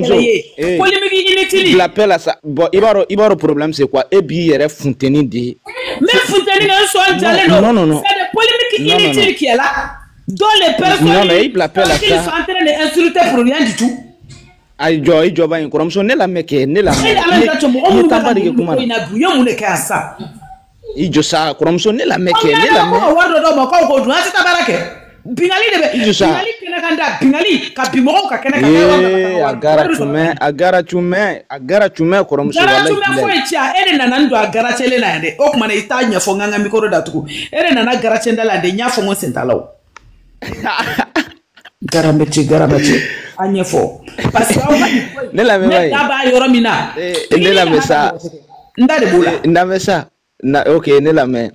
Kɛlɛ ye, polémique inutile. Bila paix la sa. Bon, i b'a dɔn, i b'a dɔn, problème c'est quoi? E b'i yɛrɛ funteni de. N bɛ funteni kɛ, n sɔn jalen don. Non, non, non. C'est des polémiques Non, non, non. inutiles qui est là, dont les personnes Non, non, i bila paix la qui sa. sont en train d'insulter pour rien du tout. Ayi, jɔ, i jɔ ba in, kɔrɔmuso, ne lamɛn kɛ, ne E lamɛn. Ala I ka jɔ, mɔgɔ ye minnu bɛ tanba ka de kɛ nin kuma ko in na. na bi, u ye mun de kɛ yan sisan? I jɔ sa, kɔrɔmuso, ne lamɛn Aw kɛ, ne ɲɛ ko lamɛn. ka wari dɔ d'aw ma k'aw k'o dun, an tɛ taa baara kɛ. Bingali de bɛ I jɔ sa. bingali kɛnɛ kan da, bingali ka bin mɔgɔw ka kɛnɛ kan, k'a ye wari dɔ ka taa Ee, a wari gara wari sɔrɔ. cumɛ, a gara cumɛ, a gara cumɛ, kɔrɔmuso, Gara walayi tun bɛ bilayi. foyi ci a, e de nana n don a garacɛlen na yan dɛ. O tuma na, i t'a ɲɛfɔ, n ka n ka micro datugu. E de nana garacɛn da la yan dɛ. N y'a fɔ n ko sen t'a la o. Garabɛti, garabɛti, a ɲɛfɔ, parce que aw ka nin ko in, Ne lamɛn ne ba ye. da b'a yɔrɔ min na, Eh, ne pikiri lamɛn kana sa. mɔgɔ sɛgɛn. N da de b'o la. Eh, n lamɛn sa na. Ok, ne lamɛn.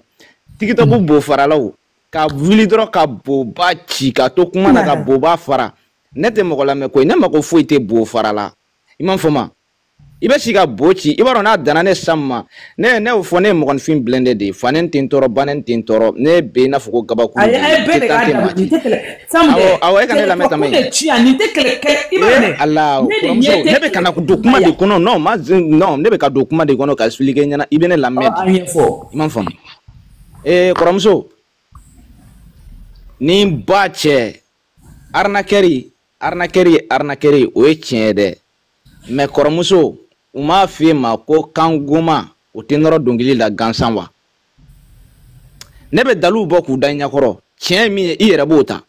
TikTok bo faralaw ka wuli dɔrɔn ka boba ci ka to kuma na ka boba fara, ne tɛ mɔgɔ lamɛn koyi. Ne mako foyi tɛ bo fara la, i m'a fɔ ma. I bɛ si ka bo ci, i b'a dɔn n'a danna ne san ma, ne y'o fɔ, ne ye mɔgɔninfin blindé de ye. Fanen tɛ n tɔɔrɔ, banen tɛ n tɔɔrɔ, ne bɛ i n'a fɔ ko gabakuru Ayi, de a ye ye, bɛɛ tɛ de taa k'a tɛ daminɛ maa nin ci. tɛ kɛlɛ Samu Awɔ. dɛ. Awɔ, e ka ne lamɛn Kɛlɛ tama kun ye. de ci yan, nin tɛ kɛlɛ kɛlɛ, i b'a Eh dɔn dɛ. Ala. Ne de Kɔrɔmuso, ɲɛ tɛ ne bɛ ka na kɛlɛ don kuma la de yan. kɔnɔ. Non, ma, non, ne bɛ ka don kuma de kɔnɔ ka expliquer ɲɛna, i bɛ ne Ɔ lamɛn a de. ɲɛfɔ. I m'a faamu? Eh, kɔrɔmuso, ni n ba cɛ, arnaqueur, arnaqueur ye arnaqueur ye, o ye tiɲɛ ye dɛ. Mais kɔrɔmuso, u m'a f'i ma ko kangoma o tɛ nɔrɔ dɔnkili la gansan wa? Ne bɛ daliw bɔ k'u da i ɲɛkɔrɔ. Tiɲɛ ye min ye, i yɛrɛ b'o ta,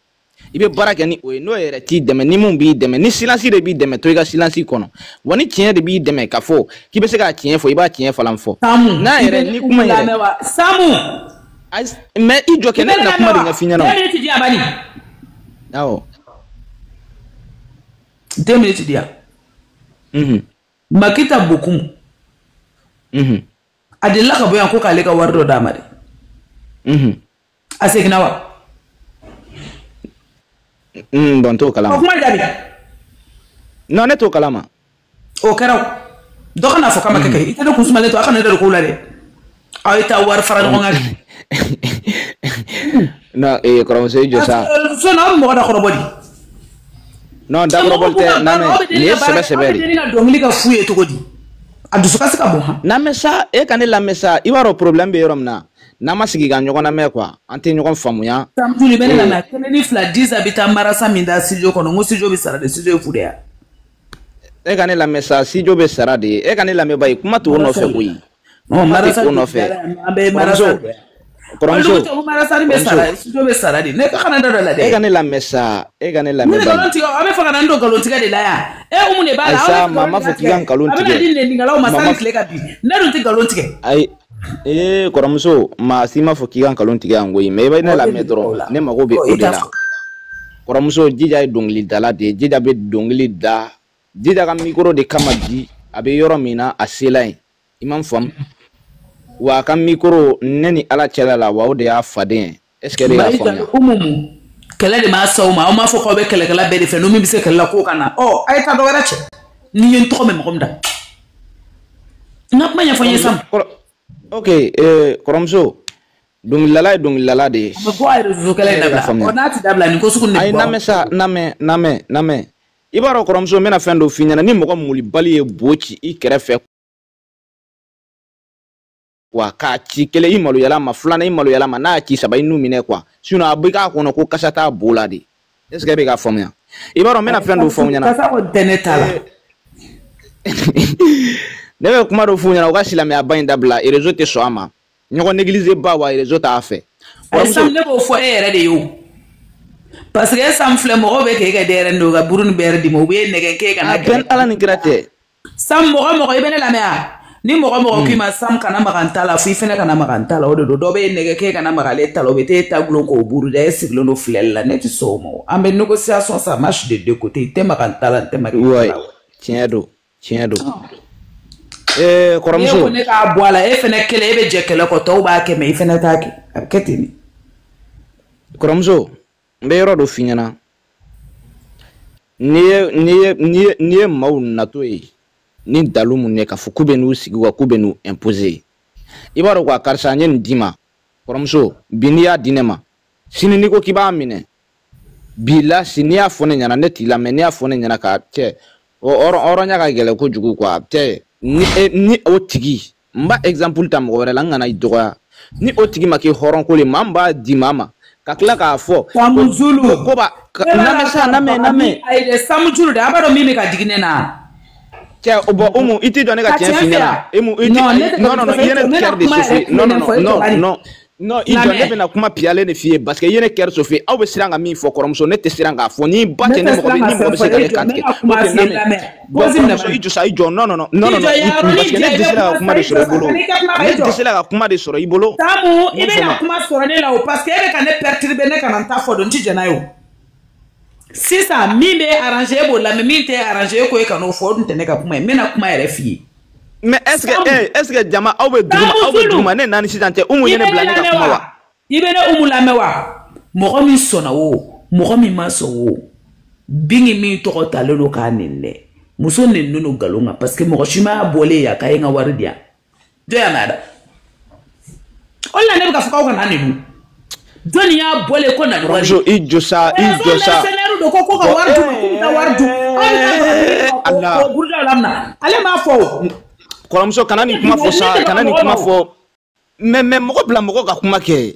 i bɛ baara kɛ ni o ye. N'o yɛrɛ t'i dɛmɛ, ni mun b'i dɛmɛ, ni silence de b'i dɛmɛ, to i ka silence kɔnɔ wa. Ni tiɲɛ de b'i dɛmɛ k'a fɔ k'i bɛ se k'a tiɲɛ fɔ, i b'a tiɲɛ falan fɔ. Samu, n'a i yɛrɛ bɛ ni ne kuma yɛrɛ lamɛn wa, Samu? Ayi, mais i jɔ I kɛ, ne bɛ ne bɛna lamɛn kuma de wa? ɲɛf'i ɲɛna 2 minutes di yan bani. O, awɔ. 2 minutes di yan. Makita Bokum, a delila ka bɔ yan ko k'ale ka wari dɔ d'a ma dɛ. A seginna wa? Bon, n t'o O kalama. kuma jaabi. Non, ne t'o kalama. O kɛra o. Dɔ kana fɔ k'a ma kɛ kɛ. I tɛ ne kun sumalen to, a kana ne da don kow la dɛ. Aw ye taa wari fara ɲɔgɔn kan. Non, eh, kɔrɔmuso, i jɔ sa. Sinon aw bɛ mɔgɔ da kɔrɔbɔ di. Non, dakɔrɔbɔli Mɔgɔ b'u tɛ. ka baara, Namɛ aw bɛ nin deli ye ka baara sɛbɛ kɛ, aw sɛbɛ bɛ de. deli ka dɔnkili ka f'u ye cogo di? A dusukasi ka bon han. Namɛ sa, e ka ne lamɛn sa. I b'a dɔn problème bɛ yɔrɔ min na, n'an ma sigi ka ɲɔgɔn lamɛn quoi, an tɛ ɲɔgɔn faamuya. Samtuli bɛ ne Eh, lamɛn, kelen ni fila disa bɛ taa marasa min da studio kɔnɔ, n ko studio bɛ sara de, studio ye fu de ya. E ka ne lamɛn sa, studio bɛ sara de ye. E ka ne lamɛn ba ye, kuma t'o Marasa nɔfɛ de. koyi. Ɔ Kuma tɛ marasa o joli nɔfɛ. dara yan, an bɛ marasa Kɔrɔmuso, don yan. kɔrɔmuso, Olu ko marasa bɛ kɔrɔmuso, sara, studio bɛ sara de. Ne ka kana da dɔ la e ka dɛ. ne lamɛn sa, e ka ne Ne lamɛn bɛ ba ye. nkalon tigɛ, aw bɛ fɛ ka na n don nkalon tigɛ de la yan. E Umu de b'a Ayi la, aw sa, bɛ fɛ maa nkalon ma de fɔ ka k'i ka tigɛ. nkalon A bɛna tigɛ. di nɛninkɛlaw ma Maa sani ma tile ka bin. Ne dun tɛ nkalon tigɛ. Ayi, ee kɔrɔmuso, maa si m'a fɔ k'i ka nkalon tigɛ yan koyi. Mais i bɛ ne Ɔ e lamɛn de b'o dɔrɔn, la. ne mago bɛ Ɔ o i de t'a la. fɔ. Kɔrɔmuso, Jija ye dɔnkilidala de ye. Jija bɛ dɔnkili da. Jija ka micro de kama bi a bɛ yɔrɔ min na, a sela yen, i m'a faamu wa? A ka micro, ne ni Ala cɛla la wa, o de y'a faden ye. Est ce que e bɛ k'a Mayi faamuya? Umu mu kɛlɛ de m'a s'aw ma, aw m'a fɔ k'aw bɛ kɛlɛkɛla bɛɛ de fɛ, n'o min bɛ se kɛlɛ la k'o ka na. Ɔ a ye taa dɔ wɛrɛ cɛ. N'i ye n tɔgɔ mɛn mɔgɔ min da. N ka kuma ɲɛfɔ n ye Kɔrɔmuso Samu. kɔrɔ, ok, eh, kɔrɔmuso, dɔnkilidala ye dɔnkilidala de ye. A bɛ bɔ a yɛrɛ kɛlɛ E in yɛrɛ ka dabila. Ɔ faamuya. n'a ti dabila, nin ko sugu nin de Ayi bɛ bɔ aw namɛ sa, namɛ, namɛ, namɛ. I b'a dɔn kɔrɔmuso, n bɛna fɛn dɔ f'i ɲɛna. Ni mɔgɔ mulibali ye bo ci i kɛrɛfɛ quoi, k'a ci kelen, i maloyala ma, filanan, i maloyala ma, n'a y'a ci saba, i nu minɛ quoi. Sinon a bɛ k'a kɔnɔ ko kasa t'a bo la de. Est ce que e bɛ k'a faamuya? I b'a dɔn n bɛna fɛn dɔ fɔ aw ɲɛna. Kasa kɔni tɛ ne ta la. Ne bɛ kuma dɔ f'u ɲɛna, u ka silamɛya ba in dabila, réseau tɛ sɔn a ma. Ɲɔgɔn négligé ba wa, réseau t'a fɛ. Ayi Kɔrɔmuso Samu, ne b'o fɔ e yɛrɛ de ye o. Parce que e Samu filɛ, mɔgɔw bɛ k'e kɛ denyɛrɛnin de ye, u ka buru ni bɛrɛ d'i ma, u b'e nɛgɛn k'e kana A kɛlɛ bɛn Ala ni kira cɛ. Sam, mɔgɔ mɔgɔ i bɛ ne lamɛn wa? Ni mɔgɔ mɔgɔ k'i ma Sam kana maga n ta la, fo i fɛnɛ kana maga n ta la, o de don. Dɔ bɛ e nɛgɛ k'e kana maga ale ta la, o bɛ t'e ta gulon k'o buruja, e sigilen don filɛli la. Ne tɛ sɔn o ma o. An bɛ négociation, ça marche de deux côtés. I tɛ maga n ta la, n tɛ maga i ta Ouais, la. tiɲɛ don, tiɲɛ don. Eh, N'e ko kɔrɔmuso, ne k'a bɔ a la, e fɛnɛ kelen, e bɛ jɛ kɛlɛ kɔ, tɔw b'a kɛ, mais i fɛnɛ t'a kɛ. A bɛ kɛ ten de. Kɔrɔmuso, n bɛ yɔrɔ dɔ f'i ɲɛna. N'i ye maaw natɔ ye ni dalu mun ye k'a fɔ k'u bɛ n'u sigi wa, k'u bɛ n'u imposer, i b'a dɔn quoi, karisa, n ye nin d'i ma. Kɔrɔmuso, bi n'i y'a di ne ma, sini n'i ko k'i b'a minɛ, bi la, sini n'i y'a fɔ ne ɲɛna, ne t'i lamɛn. N'i y'a fɔ ne ɲɛna k'a cɛ O hɔrɔnya ka gɛlɛn kojugu quoi. Cɛ, ni o tigi, n b'a exemple ta mɔgɔ wɛrɛ la, n kana i dɔgɔya. Ni o tigi ma kɛ hɔrɔn ko le, maa min b'a di maa ma ka tila k'a fɔ Samujulu ko ba lamɛn sa, lamɛn. Ayi dɛ, Samujulu dɛ, a b'a dɔn min bɛ ka digi ne na. Cɛ, o bɔn, Umu, i t'i jɔ ne ka tiɲɛ f'i ɲɛna. Umu, i ti, non non non, i ye ne cœur de chauffer. Non non non non non, i jɔ, ne bɛna kuma piyalen de f'i ye parce que i ye ne cœur chauffer. Aw bɛ siran ka min fɔ, kɔrɔmuso, ne tɛ siran k'a fɔ. Ni ba cɛ, ne mɔgɔ bɛ, ni mɔgɔ bɛ se ka ne kan tigɛ. Ok, lamɛn. Bon, kɔrɔmuso, i jɔ sa, i jɔ. Non non non non non, parce que ne dɛsɛra ka kuma de sɔrɔ i bolo. Ne dɛsɛra ka kuma de sɔrɔ i bolo. Samu, i bɛna kuma sɔrɔ ne la o, parce que e bɛ ka ne perturber, ne kana n ta fɔ don, n ti jɛn n'a ye o. Sisan min bɛ arranger, e b'o lamɛn, min tɛ arranger, e ko e kan'o fɔ, o dun tɛ ne ka kuma ye. N bɛna kuma yɛrɛ f'i ye. Mais est-ce que est-ce que jama aw bɛ duguma, aw bɛ duguma, ne naani sisan cɛ, Umu ye ne bila ne ka kuma wa? I bɛ ne Umu lamɛn wa? Mɔgɔ min sɔnna o, mɔgɔ min ma sɔn o, Bingi min tɔgɔ talen don k'a nɛni dɛ, muso nɛninen don nkalon kan, parce que mɔgɔ si m'a bɔlen yan k'a ye n ka wari di yan. Jɔn y'a mɛn a da? O de la ne bɛ ka fɔ k'aw kana nɛni. Jɔnni y'a bɔlen ko na ni wari? Kɔrɔmuso, i jɔ sa, i jɔ sa. Mercenaire don ko ka wari d'u ma, k'u bɛ taa wari dun. Aw bɛ taa o burujaw lamina. Ale m'a fɔ o. Kɔrɔmuso, kana nin kuma fɔ sa, kana nin kuma fɔ. Mais mɔgɔ bila mɔgɔ ka kuma kɛ.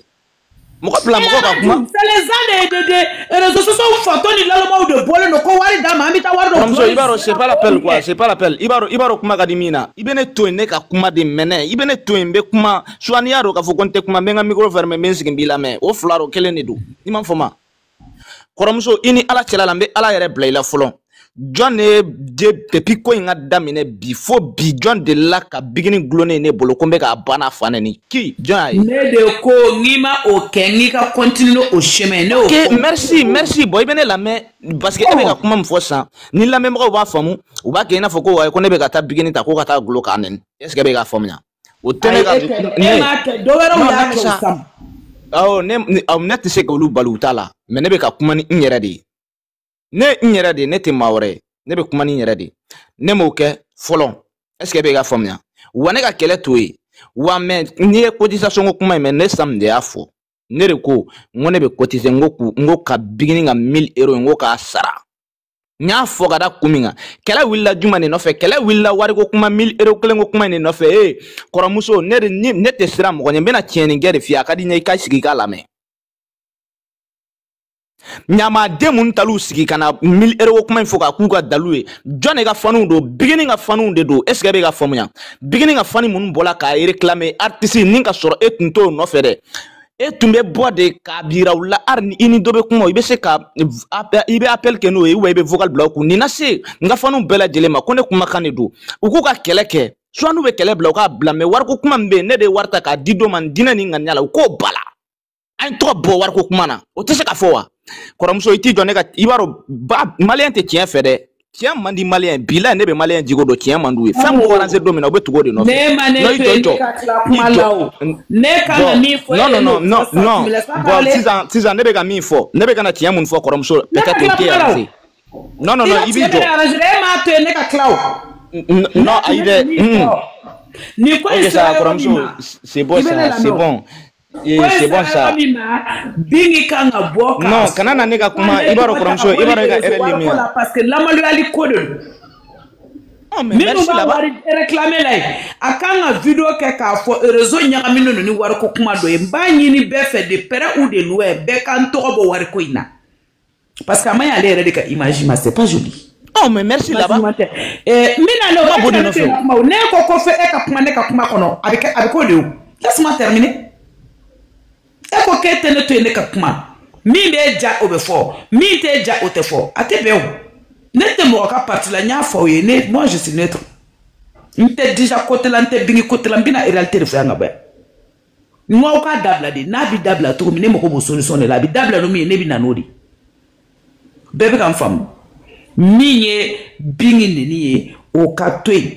Mɔgɔ bila mɔgɔ ka kuma. C'est les gens de réseaux sociaux fatɔ ni lalɔmaw de bɔlen don ko wari d'a ma, an bɛ taa wari dɔ. Kɔrɔmuso, i b'a dɔn, c'est pas l'appel quoi, c'est pas l'appel. I b'a dɔn kuma ka di min na. I bɛ ne to yen, ne ka kuma de mɛnɛ. I bɛ ne to yen, n bɛ kuma. Soit n'i y'a dɔn k'a fɔ ko n tɛ kuma, n bɛ n ka micro fermer, n bɛ n sigi n b'i lamɛn. O fila dɔ kelen de don. I m'a fɔ ma. Kɔrɔmuso, i ni Ala cɛla la, n bɛ Ala yɛrɛ bila i la fɔlɔ. Jɔn de depuis ko in ka daminɛ bi fo bi, jɔn delila ka bigini gulonnen ne bolo ko n bɛ k'a ba n'a fa nɛni? Qui? Jɔn y'a ye? Ne de ko n'i ma o kɛ, n'i ka continuer o chemin, ne y'o Ok, fɔ. merci, merci. Bon, i bɛ ne lamɛn parce que e bɛ ka kuma min fɔ sisan, ni lamɛnbagaw b'a faamu, u b'a kɛ i n'a fɔ ko wayi, ko ne bɛ ka taa bigini ta ko ka taa gulo k'a nɛni. Est ce que e bɛ k'a faamuya? O tɛ ne ka Ayi, e tɛ, e m'a kɛ, dɔ wɛrɛw y'a kɛ o, Samu. Awɔ, ne tɛ se k'olu bali u ta la, mais ne bɛ ka kuma ni n yɛrɛ de ye. Ne n yɛrɛ de, ne tɛ maa wɛrɛ ye. Ne bɛ kuma ni n yɛrɛ de ye. Ne m'o kɛ fɔlɔ. Est ce que e bɛ ka faamuya? Wa ne ka kɛlɛ t'o ye. Wa mais n'i ye cotisation ko kuma in mɛn, ne Sam de y'a fɔ. Ne de ko n ko ne bɛ cotiser, n ko k'u, n ko ka bigini ka 1000 euros, n ko k'a sara. N y'a fɔ ka da kun min kan, kɛlɛ wulila juma de nɔfɛ, kɛlɛ wulila wariko kuma, 1000 euros kelen ko kuma in de nɔfɛ. Ee, kɔrɔmuso, ne de ni ne tɛ siran mɔgɔ ɲɛ, n bɛna tiɲɛni kɛ de f'i ye, a ka di n ye i ka sigi i k'a lamɛn. Ɲamaden minnu tal'u sigi ka na 1000 euros kuma in fɔ k'a k'u ka dalu ye, jɔn de ka faniw don? Bigini ka faniw de don. Est ce que e bɛ ka faamuya? Bigini ka fani minnu bɔla k'a réclamer artiste ni ka sɔrɔ e tun t'o nɔfɛ dɛ, e tun bɛ bɔ de k'a yira u la. Hali ni i ni dɔ bɛ kuma, i bɛ se ka i bɛ appel kɛ n'o ye, ou bien i bɛ vocal bila u kun. Nin na se n ka faniw bɛɛ lajɛlen ma ko ne kumakan de don, u k'u ka kɛlɛ kɛ, soit n'u bɛ kɛlɛ bila, u k'a bila. Mais wariko kuma min bɛ yen, ne de ye wari ta k'a di dɔ ma n diinɛ ni ŋaniya la, u k'o bala. An ye tɔgɔ bɔ wariko kuma na, o tɛ se ka fɔ wa? Kɔrɔmuso, i t'i jɔ ne ka, i b'a dɔn ba maliyɛn tɛ tiɲɛ fɛ dɛ, tiɲɛ man di maliyɛn. Bilayi, ne bɛ maliyɛn jigo dɔn, tiɲɛ man d'u ye. Fɛn min bɔra don min na, u bɛ tugu o de nɔfɛ. Ne ma ne to yen, ne ka tila kuma la o, ne kan ka min fɔ. Non non non non non, bon, sisan sisan ne bɛ ka min fɔ, ne bɛ ka na tiɲɛ mun fɔ, kɔrɔmuso, peut-être o tɛ arranger. Non non non, i b'i jɔ. E m'a to yen ne ka tila o. Non, ayi dɛ. Nin ko in Ok, sera ça, yɔrɔ min kɔrɔmuso, ma, c'est bon ça, c'est bon. C'est bon ça. Min ma, Bingi kan ka bɔ k'a Non, kana na ne ka kuma, i b'a dɔn kɔrɔmuso, i b'a dɔn e ka erreur ye min ye. La parce que lamaloyali ko de don. Oh, mais Minnu merci b'a là-bas. wari réclamer la ye, a kan ka vidéo kɛ k'a fɔ réseau ɲagaminen don ni wariko kuma dɔ ye. N b'a ɲini bɛɛ fɛ, de près ou de loin, bɛɛ ka n tɔgɔ bɔ wariko in na, parce que a man ɲi ale yɛrɛ de ka image ma, c'est pas joli. Oh, mais merci là-bas. N bɛna n'o Kuma b'o de nɔfɛ o. kuma o. Ne ko fɛ e ka kuma ne ka kuma kɔnɔ, a bɛ kɛ, a bɛ k'o de o. Laisse-moi terminer. E ko k'e tɛ ne to yen ne ka kuma. Min b'e ja, o bɛ fɔ, min t'e ja, o tɛ fɔ, a tɛ bɛn o. Ne tɛ mɔgɔ ka parti la, n y'a fɔ aw ye, ne, moi, je suis neutre. N tɛ déjà côté la, n tɛ Bingi côté la, n bɛna réalité de fɔ yan ka bɔ yan. N ko aw k'a dabila de, n'a bɛ dabila cogo min, ne mago b'o solution de la. A bɛ dabila ni min ye, ne bɛ na n'o de ye. Bɛɛ bɛ ka n faamu. Min ye Bingi neni ye, o ka to yen.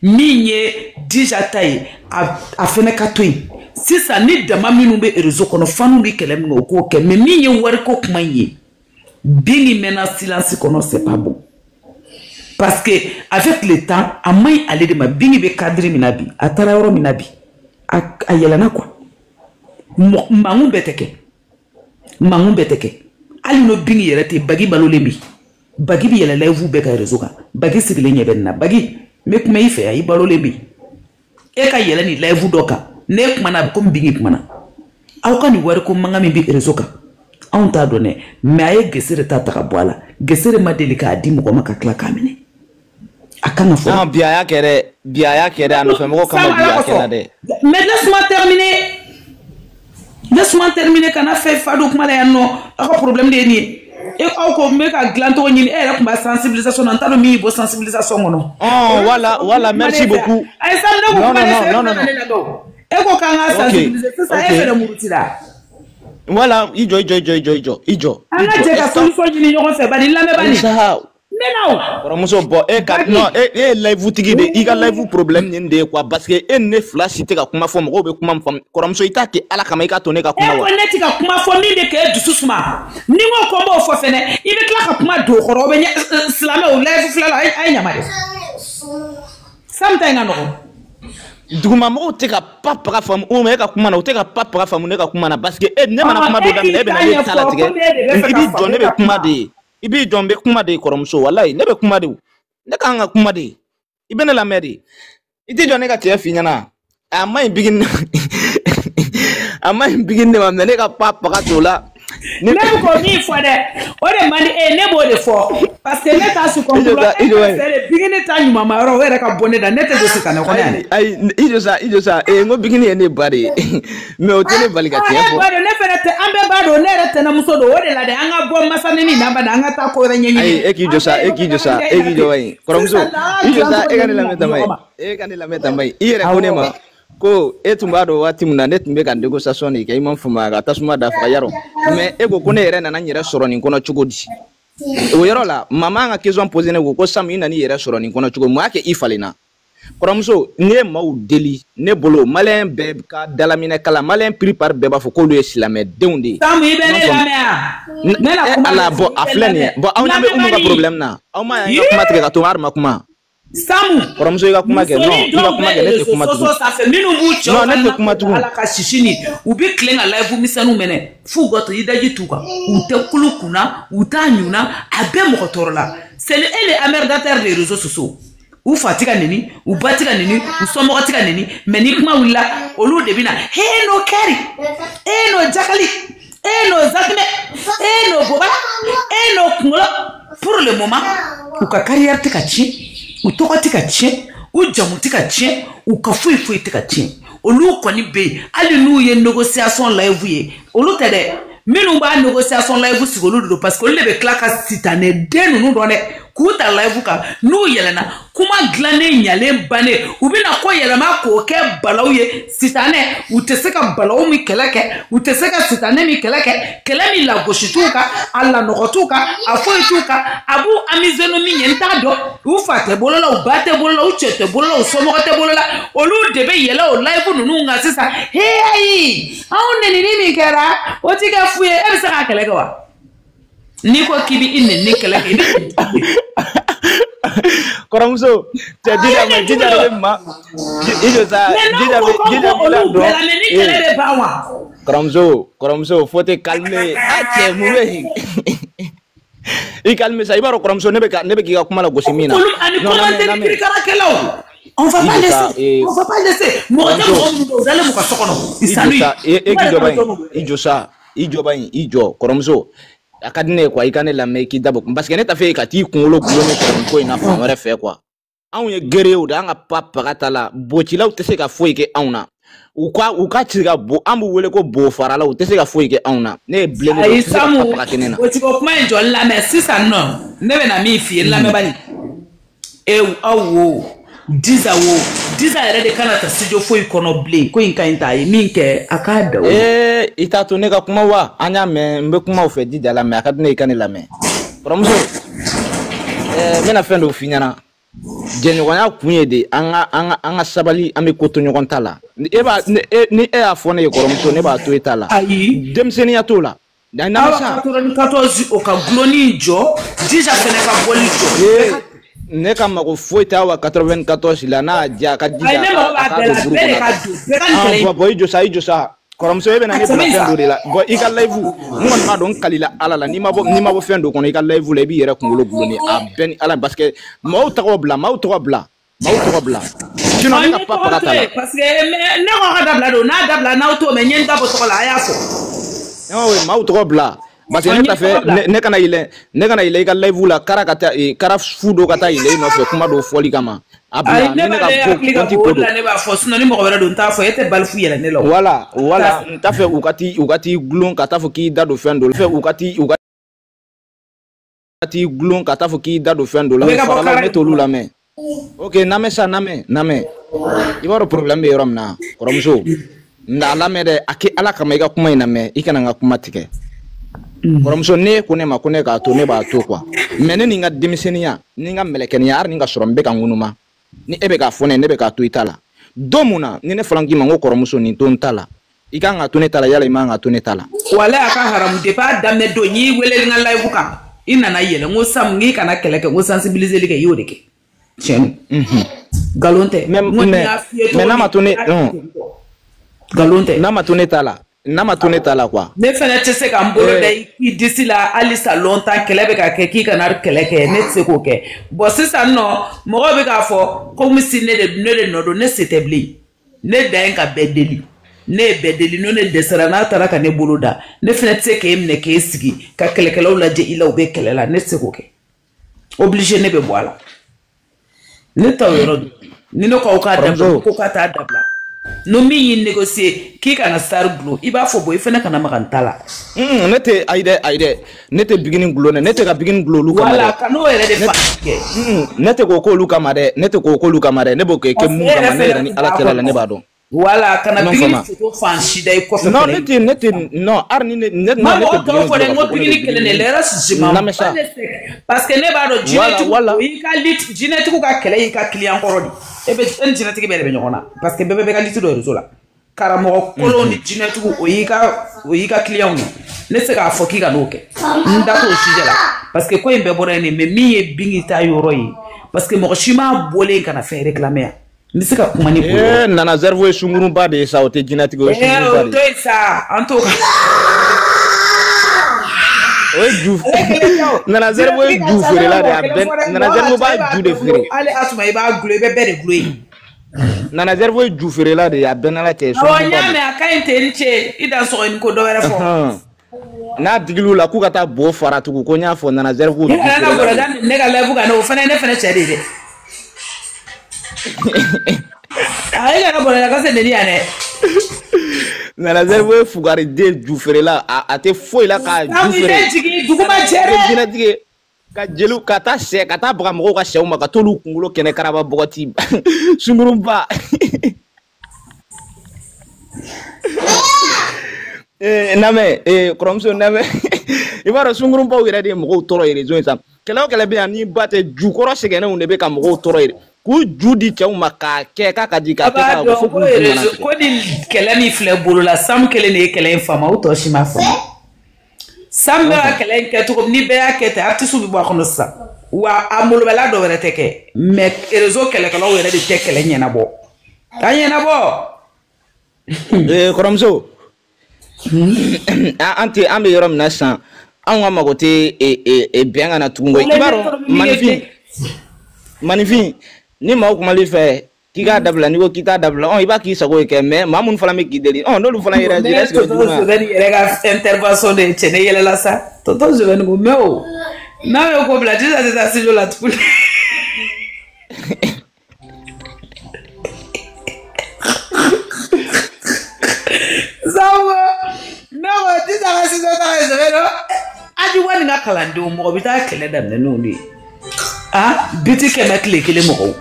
Min ye Dija ta ye, a fɛnɛ ka to yen. Sisan ni dama minnu bɛ réseau kɔnɔ, fanu bɛ kɛlɛ min kɛ, o k'o kɛ. Mais min ye wariko kuma in ye, Bingi mɛnna silence kɔnɔ, c'est pas bon, parce que avec le temps, a man ɲi ale de ma. Bingi bɛ cadre min na bi, a taara yɔrɔ min na bi, a yɛlɛnna quoi. Mangun bɛɛ tɛ kɛ, mangun bɛɛ tɛ kɛ. Hali n'o Bingi yɛrɛ tɛ bagi balolen bi. Bagi bɛ yɛlɛ live bɛɛ ka réseau kan. Bagi sigilen ɲɛ bɛ nin na. Bagi n bɛ kuma i fɛ yan, i balolen bɛ yen. E ka yɛlɛ nin live dɔ kan, ne kumana a bɛ komi Bigi kumana. Aw ka nin wariko mankan min bɛ réseau kan, anw t'a dɔn dɛ, mais a ye gesere ta ka bɔ a la. Gesere ma deli k'a di mɔgɔ ma ka tila k'a minɛ. A kan ka fɔ. Non, bi a y'a kɛ dɛ, bi a y'a kɛ dɛ, a nɔfɛmɔgɔw kama bi a kɛra dɛ. Mais laisse-moi terminer. Laisse-moi terminer kana fɛn fa don kuma la yan nɔ. Aw ka problème de ye nin ye. E aw ko n bɛ ka dilancogo ɲini, e yɛrɛ tun b'a sensibilisation na, n t'a dɔn min y'i bɔ sensibilisation kɔnɔ. Oh, voilà, voilà, merci beaucoup. Ayi, Sam, ne ko kuma ne fɛ, e kuma ne lamɛn o. E ko k'an ka sensibiliser sisan, e fɛnɛ muruti la. Voilà, i jɔ, i jɔ, i jɔ, i jɔ, i jɔ, i jɔ. An ka jɛ ka solution ɲini ɲɔgɔn fɛ, bani lamɛn bani. N bɛ na o. Kɔrɔmuso, bɔn e ka non, e ye live tigi de, i ka live problème nin de ye quoi, parce que e ni ne fila si tɛ ka kuma fɔ, mɔgɔw bɛ kuma min faamu. Kɔrɔmuso, i t'a kɛ Ala kama, i ka to ne ka kuma wa. E ko ne tɛ ka kuma fɔ min bɛ k'e dusu suma, ni n ko ko n b'o fɔ fɛnɛ, i bɛ tila ka kuma don o kɔrɔ, o bɛ ɲɛ silamɛw live filɛ la, a ye ɲama de. Sam ta in ka nɔgɔn. Dugumamɔgɔw tɛ ka pa paga faamu ou e ka kuma na, u tɛ ka pa paga faamu ne ka kuma na, parce que e ne mana kuma dɔ daminɛ, e bɛ na ne ta latigɛ. I b'i jɔ, ne bɛ kuma de ye. I b'i jɔ, n bɛ kuma de ye kɔrɔmuso, walayi ne bɛ kuma de, ne kan ka kuma de, i bɛ ne lamɛn de, i tɛ jɔ ne ka tiɲɛ f'i ɲɛna. A ma ɲi bigini, a ma ɲi bigini de ma, mais ne ka pa paga t'o la. Ne bɛ k'o min fɔ dɛ, o de man di e ye, ne b'o de fɔ, parce que ne t'a su kɔnkuru e fɛ de. Bigini ta ɲuman ma yɔrɔ o yɛrɛ ka bɔ ne da, ne tɛ don sitanɛ kɔnɔ yan dɛ. Ayi, i jɔ sa, i jɔ sa, n ko bigini ye ne ba de ye, mais o tɛ ne bali ka tiɲɛ fɔ. E ba don, ne fɛnɛ tɛ, an bɛɛ ba don, ne yɛrɛ tɛnɛmuso don, o de la dɛ, an ka bɔ masanini na bani, an ka taa ko wɛrɛ ɲɛɲini. Ayi, e k'i jɔ sa, e k'i jɔ sa, e k'i jɔ wayi, kɔrɔmuso, i jɔ sa, e ka ne lamɛn tama ye, e ka ne lamɛn tama ye, i yɛrɛ ko ne ma ko e tun b'a dɔn waati min na ne tun bɛ ka négociation de kɛ, i ma faamu, ka tasuma da faga yarɔ, mais e ko ko ne yɛrɛ nana n yɛrɛ sɔrɔ nin kɔnɔ cogo di? O yɔrɔ la, mama ka question posé ne ko ko Sam, i nana i yɛrɛ sɔrɔ nin kɔnɔ cogo, mun y'a kɛ i falenna? Kɔrɔmuso, n'i ye maaw deli ne bolo, maliyɛn bɛɛ ka dalaminɛ kala, maliyɛn plupart bɛɛ b'a fɔ k'olu ye silamɛdenw de ye. Sam, i bɛ ne lamɛn wa? Ne na kuma ala, bɔn a filɛ nin ye, bɔn aw ɲɛ bɛ Umu ka problème na, aw ma y'an ka kuma tigɛ ka to Ari ma kuma. Samu, kɔrɔmuso, i ka kuma kɛ, non, i ka kuma kɛ, ne tɛ kuma tugun. Minnu b'u cɛw non, ne tɛ kuma tugun. Ala ka sisi ni u bɛ tilen ka live misɛnninw minɛ f'u ka to i daji t'u kan, u tɛ kulu kunna, u t'a ɲunna, a bɛɛ mɔgɔ tɔɔrɔ la. C'est le et les emmerdateurs des réseaux sociaux. U fa ti ka neni, u ba ti ka neni, u somɔgɔ ti ka neni, mais ni kuma wulila, olu de bɛ na he n'o kɛri, e n'o jakali, e n'o zatimɛ, e n'o bobala, e n'o kunkolo. Pour le moment, u ka carrière tɛ ka tiɲɛ, u tɔgɔ tɛ ka tiɲɛ, u jamu tɛ ka tiɲɛ, u ka foyi foyi tɛ ka tiɲɛ. Olu kɔni bɛ yen, hali n'u ye négociation live ye, olu tɛ dɛ, minnu b'a négociation live sigi, olu de don, parce que olu de bɛ tila ka sitanɛ den ninnu dɔn dɛ, k'u ta live kan. N'u yɛlɛnna kuma dilannen ɲalen bannen, u bɛna ko yɛlɛma k'o kɛ balawu ye. Sitanɛ, u tɛ se ka balawu min kɛlɛ kɛ, u tɛ se ka sitanɛ min kɛlɛ kɛ, kɛlɛ min lagosi t'u kan, a lanɔgɔ t'u kan, a foyi t'u kan, a b'u amuser ni min ye, n t'a dɔn. U fa tɛ bolo la, u ba tɛ bolo la, u cɛ tɛ bolo la, u somɔgɔ tɛ bolo la, olu de bɛ yɛlɛ o live ninnu kan sisan. He ayi, anw nenini min kɛra, o ti kɛ fu ye, e bɛ se k'a kɛlɛ kɛ wa? N'i ko k'i bɛ i nenini kɛlɛ kɛ, i bɛ. Kɔrɔmuso, cɛ jija ma, jija de bɛ ma, i jɔ sa, jija bɛ, jija b'i la dɔn. Ni kɛlɛ bɛ ban wa? Kɔrɔmuso, kɔrɔmuso, faut te calmer. A cɛ, mun bɛ yen? I calmer sa, i b'a dɔn kɔrɔmuso, ne bɛ k'i ka kuma lagosi min na. Ani commentaire kirikarakɛlaw. On va pas laisser, on va pas laisser. Mɔgɔ tɛ mɔgɔ minnu dɔn, u dalen b'u ka so kɔnɔ. E k'i jɔ ba in, i jɔ sa, i jɔ ba in, i jɔ kɔrɔmuso. A ka di ne ye quoi, i ka ne lamɛn, i k'i dabɔ, parce que ne t'a fɛ ka t'i kunkolo gulon ne sɔrɔ nin ko in na fan wɛrɛ fɛ quoi. Anw ye guerriers de, an ka pa paga ta la, bocilaw tɛ se ka foyi kɛ anw na. U ka ci ka bo, an b'u wele ko bo faralaw, u tɛ se ka foyi kɛ anw na. Ne ye bilen de, u tɛ se ka pa paga kɛ ne na. O tigi kuma in jɔ n lamɛn sisan nɔ, ne bɛna min f'i ye, n lamɛnbali. E aw wo, Diza wo, Diza yɛrɛ de kana taa studio foyi kɔnɔ bilen, ko in ka ɲi ta, a ye min kɛ, a k'a da o. Ee, i t'a to ne ka kuma wa? An y'a mɛn, n bɛ kuma o fɛ Dija la, mais a ka di ne ye i ka ne lamɛn. Kɔrɔmuso, n bɛna fɛn dɔ f'i ɲɛna. Jɛɲɔgɔnya kun ye de an ka sabali, an bɛ ko to ɲɔgɔn ta la. E b'a ni e y'a fɔ ne ye kɔrɔmuso, ne b'a to e ta la. Ayi. Denmisɛnninya t'o la. Awa 94 o ka gulonni jɔ, Dija fɛnɛ ka bɔli jɔ. Ne ka mago foyi t'a wa 94 la, n'a diya a ka jija. Ayi, ne mago b'a bɛɛ la, bɛɛ de ka don, bɛɛ ka nin kɛlɛ in. Bɔn, i jɔ sa, i jɔ sa. Kɔrɔmuso e bɛ na ne bila fɛn dɔ de la. Bon i ka live n kɔni b'a dɔn n kalila Ala la n'i ma bɔ fɛn dɔ kɔnɔ i ka live la i b'i yɛrɛ kunkolo gulon ni a bɛɛ ni Ala parce que maaw tɔgɔ bila maaw tɔgɔ bila. Sinon ne ka pa ta la. Parce que ne ko ka dabila don n'a dabila n'aw t'o mɛn n ye n da bɔ tɔgɔ la a y'a fɔ. Oui maaw tɔgɔ bila. Parce que ne t'a fɛ ne kana yɛlɛ i ka live la kara ka taa kara fu dɔ ka taa yɛlɛ i nɔfɛ kuma dɔ fɔli kama. A bila ne ka ko compte ko don. Ne b'a fɔ sinon ni mɔgɔ wɛrɛ don n t'a fɔ e tɛ balifu yɛlɛ ne la. Voilà n t'a fɛ u ka t'i gulon ka taa fɔ k'i da don fɛn dɔ la. U ka t'i gulon ka taa fɔ k'i da don fɛn dɔ la. Faralaw ne t'olu lamɛn. Ok namɛ sa namɛ i b'a dɔn problème bɛ yɔrɔ min na kɔrɔmuso nka a lamɛn dɛ a kɛ Ala kama i ka kuma in lamɛn i kana n ka kuma tigɛ. Kɔrɔmuso ne ko ne ma ko ne k'a to ne b'a to quoi mais ne ni n ka denmisɛnninya ni n ka mɛlɛkɛninya hali ni ka sɔrɔ n bɛ ka ŋunuma ni e bɛ k'a fɔ ne ne bɛ k'a to i ta la don mun na ni ne fana k'i ma n ko kɔrɔmuso nin to n ta la i kan ka to ne ta la yala i man ka to ne ta la. Walayi a ka haramu depuis a daminɛ don n y'i wele n ka live kan i nana yɛlɛ n ko Sam n k'i kana kɛlɛ kɛ n ko sensibiliser kɛ i y'o de kɛ tiɲɛ don. Nkalon tɛ. Mais n'a ma to ne nkalon tɛ. N'a ma to ne ta la. N'a ma to ne ta la quoi. Ne fɛnɛ tɛ se ka n bolo da i disi la halisa longtemps kɛlɛ bɛ ka kɛ k'i kana kɛlɛ kɛ ne tɛ se k'o kɛ bon sisan nɔ mɔgɔw bɛ k'a fɔ komi si ne de nɔ don ne se tɛ bilen ne dan ye ka bɛɛ deli ne ye bɛɛ deli n'o ne dɛsɛra n'a taara ka ne bolo da ne fɛnɛ tɛ se k'e minɛ k'e sigi ka kɛlɛkɛlaw lajɛ i la u bɛ kɛlɛ la ne tɛ se k'o kɛ obligé ne bɛ bɔ a la ne t'o yɔrɔ dɔn ni ne ko aw k'a dabila ko k'a t'a dabila. No min y'i négocier k'i kana star gulon i b'a fɔ bon i fana kana maga n ta la. Ne tɛ ayi dɛ ne tɛ bigini gulon dɛ ne tɛ ka bigini gulon olu kama dɛ. Voilà kan'o yɛrɛ de fa kɛ. Ne tɛ k'o k'olu kama dɛ ne tɛ k'o k'olu kama dɛ ne b'o kɛ mun kama ne yɛrɛ ni Ala cɛla la ne b'a dɔn. Voilà kana bigini photo fan si da i kɔfɛ. Non ne tɛ non hali ni ne ne tɛ bigini gulon. N ko bigini kelen de le reste je m'en parce que ne b'a dɔn jinɛtigiw i ka jinɛtigiw ka kɛlɛ y'i ka client kɔrɔ de. E bɛ e ni jinɛtigi bɛɛ de bɛ ɲɔgɔn na parce que bɛɛ bɛ ka liti dɔ réseau la karamɔgɔ kolon ni jinɛtigiw o y'i ka client ye ne tɛ se k'a fɔ k'i ka n'o kɛ n da t'o sujet la parce que ko in bɛɛ bɔra yen de mais min ye Bingi ta yɔrɔ ye parce que mɔgɔ si m'a bɔlen ka na fɛn réclamer yan n bɛ se ka kuma ni o ye. Nana Zerbo ye sunkurunba de ye sa o tɛ jinɛtigi o ye sunkurunba de ye. O to yen sa an t'o kan. O ye ju Nana Zerbo ye ju feerela de ye a bɛɛ Nana Zerbo b'a ju de feere. Hali Asuma i b'a gulo i bɛ bɛɛ de gulo yen. Nana Zerbo ye ju feerela de ye a bɛɛ n'Ala cɛ. Awɔ n y'a mɛn a ka ɲi ten n ce i dan sɔgɔ ni ko dɔ wɛrɛ fɔ. N'a digil'u la k'u ka taa bo fara tugun ko n y'a fɔ Nana Zerbo ju feerela de. Ne ka live kan o fana ye ne fana cɛ de ye dɛ. A ye kana bɔrɛ ka se neni yan dɛ. Nana Zerbo ye fugariden ju feerela a tɛ foyi la k'a ju feere. Aw jigin dugu ma jɛ dɛ. Jinɛtigi ka jeliw ka taa sɛ ka taa baga mɔgɔw ka sɛw ma ka t'olu kunkolo kɛnɛ karaba bɔgɔti sunkurunba. Namɛ kɔrɔmuso namɛ i b'a dɔn sunkurunbaw yɛrɛ de ye mɔgɔw tɔɔrɔ réseau in san kɛlɛ o kɛlɛ bɛ yan ni ba tɛ jukɔrɔ sɛgɛnnenw de bɛ ka mɔgɔw tɔɔrɔ yɛrɛ. K'u ju di cɛw ma k'a kɛ k'a ka di k'a kɛ k'a fo k'u ju mana tigɛ. Ko ni kɛlɛ min filɛ bolo la Sam kelen de ye kɛlɛ in faamu o tɔ si ma faamu. Sam bɛ ka kɛlɛ in kɛ cogo min ni bɛɛ y'a kɛ ten artiste bɛ bɔ a kɔnɔ sisan wa a molobɛla dɔ wɛrɛ tɛ kɛ mais réseau kɛlɛkɛlaw yɛrɛ de tɛ kɛlɛ ɲɛnabɔ k'a ɲɛnabɔ. Kɔrɔmuso an tɛ an bɛ yɔrɔ min na sisan anw ka mago tɛ bɛn ka na tugun koyi i b'a dɔn maninfin ni maaw kumali fɛ k'i k'a dabila n'i ko k'i t'a dabila i b'a k'i sago ye kɛ mais maa minnu fana bɛ k'i deli n'olu fana yɛrɛ est-ce que tonton Zobɛni yɛrɛ ka intervention de ye cɛ ne yɛlɛla sa tonton Zobɛni ko mais o n'a ye ko bila sisan tɛ taa studio la tuguni. Sabu ne ko sisan ka studio ta ka Zobɛni Aji wa nin ka kalandenw mɔgɔ bɛ taa kɛlɛ daminɛ n'olu ye. Ah biti kɛmɛ tile kelen mɔgɔw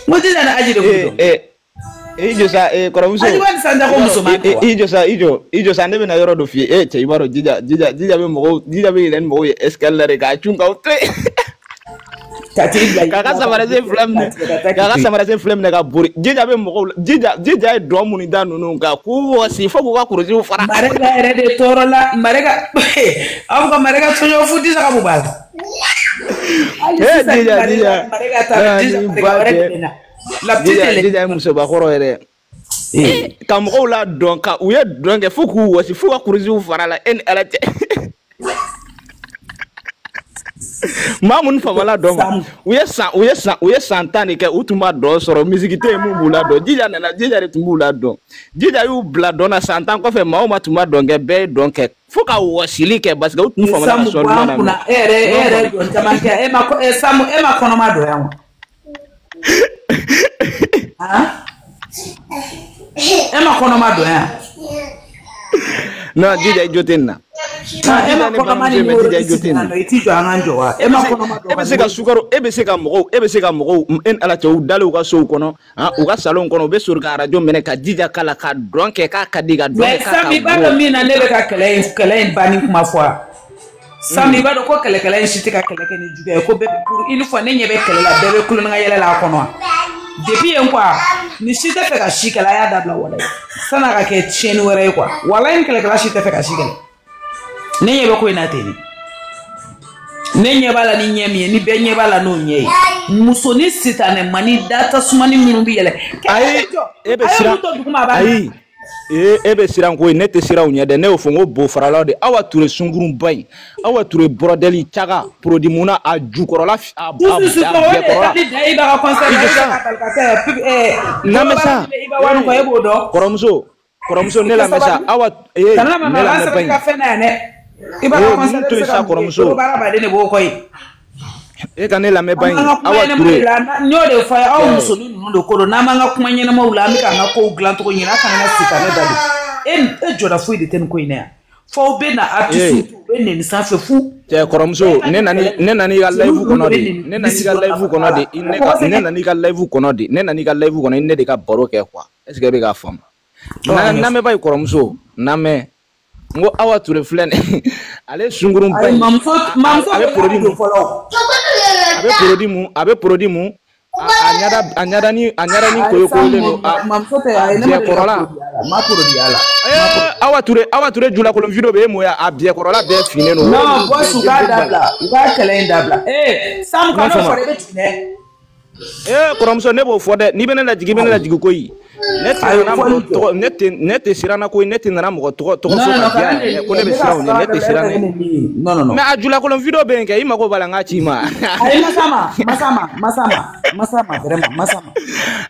n ko sisan ni Aji de ko don. I jɔ sa kɔrɔmuso. Aji wa ni Sanjago musoman tɛ wa. I jɔ sa i jɔ sa ne bɛna yɔrɔ dɔ f'i ye cɛ i b'a dɔn Jija bɛ mɔgɔw Jija bɛ yɛlɛ ni mɔgɔw ye escalier la de k'a cun k'aw to yen. Ka t'i bila k'a ka samarasen fila minɛ k'a ka samarasen fila minɛ ka bori Jija bɛ mɔgɔw la Jija ye dɔn minnu da ninnu kan k'u wɔsi fo k'u ka kurusiw fara. Mareka yɛrɛ de tɔɔrɔ la Mareka aw ka Mareka tɔɲɔ fu Jija ka mun b'a la. Hali sisan Mareka ta Jija Mareka wɛrɛ de bɛ na. La petite Jija ye musobakɔrɔ yɛrɛ. Ka mɔgɔw la dɔn ka u ye dɔn kɛ fo k'u wɔsi f'u ka kurusiw fara la e ni Ala cɛ. Maa minnu famala dɔn ma u ye san 10 de kɛ u tun b'a dɔn sɔrɔ misiki tɛ yen mun b'u la dɔn. Jija nana, Jija de tun b'u la dɔn. Jija y'u bila dɔn na san 10 kɔfɛ maa o maa tun b'a dɔn kɛ bɛɛ ye dɔn kɛ fo ka wɔsili kɛ parce que u tun famala ka sɔn duman na. E yɛrɛ dɔn caman kɛ e ma Samu e ma kɔnɔma dɔn yan wa? E ma kɔnɔma dɔn yan? Non, Jija i jo tɛ nin na. E ma kɔnɔma ni i t'i jɔ an k'an jɔ wa? E ma kɔnɔma dɔn. E bɛ se ka sukaro, e bɛ se ka mɔgɔw, e bɛ se ka mɔgɔw, e ni Ala cɛ u dalen u ka sow kɔnɔ, u ka salon kɔnɔ, u bɛ sori ka arajo minɛ ka Jija k'a la ka dɔn kɛ k'a ka di ka dɔn kɛ k'a ka bon. Mais Sami i b'a dɔn min na ne bɛ ka kɛlɛ in banni kuma fɔ wa? Sami i b'a dɔn ko kɛlɛkɛla in si tɛ ka kɛlɛ kɛ ni juguya ye ko bɛɛ pour une fois ne ɲɛ bɛ kɛlɛ la bɛɛ bɛ kulonkɛ yɛlɛ la a kɔnɔ wa? Depuis yen quoi ni si tɛ fɛ ka si kɛlɛ a y'a dabila walayi san'a ka kɛ tiɲɛni wɛrɛ ye quoi walayi ni kɛlɛkɛla si tɛ fɛ ka si kɛlɛ. Ne ɲɛ bɛ ko in na ten de. Ne ɲɛ b'a la ni ɲɛ min ye ni bɛɛ ɲɛ b'a la n'o ɲɛ ye muso ni sitanɛ mani da tasumani minnu bɛ yɛlɛ. Ayi e bɛ siran ayi e bɛ siran ko ye ne tɛ siran u ɲɛ dɛ ne y'o fɔ n ko bofaralaw de Awa Ture sunkurunba in Awa Ture bɔrɔdɛli caga produit munna a jukɔrɔla a biɲɛkɔrɔla. Namɛsa kɔrɔmuso ne lamɛn sa Awa ne lamɛn ba in. Ninnu to yen sa kɔrɔmuso. E ka ne lamɛn ba in Awa Ture. N y'o de fɔ a ye aw musonin ninnu de ko don n'an m'an ka kuma ɲɛnamaw la an bɛ k'an ka kow dilancogo ɲini a kana na sitanɛ da don e jɔda foyi de tɛ nin ko in na yan f'aw bɛ na artiste u bɛ nɛni sanfɛ fu. Cɛ kɔrɔmuso ne nana i ka live kɔnɔ de ne nana i ka live kɔnɔ de ne nana i ka live kɔnɔ de ne nana i ka live kɔnɔ i ne de ka baro kɛ quoi est ce que e bɛ k'a faamu. Namɛn ba ye kɔrɔmuso namɛn. N ko Awa Ture filɛ nin ale sunkurunba in a bɛ produit mun a bɛ produit mun a ɲadani koyokoyolen don a biɲɛkɔrɔla Awa Ture julakolon vidéo bɛ e mun ye a biɲɛkɔrɔla bɛɛ finnen don. Non boss u k'a dabila u k'a kɛlɛ in dabila Samu kan'o fɔ dɛ i bɛ jigin dɛ. Kɔrɔmuso ne b'o fɔ dɛ n'i bɛ ne lajigin i bɛ ne lajigin koyi. Ne tɛ siran na koyi ne tɛ nana mɔgɔ tɔgɔ fɔ ka diya yɛrɛ ko ne bɛ siran o ɲɛ ne tɛ siran ne. Non. Mais a julakolon vidéo bɛ yen kɛ i mago b'a la n k'a ci i ma. Ayi Masama vraiment Masama.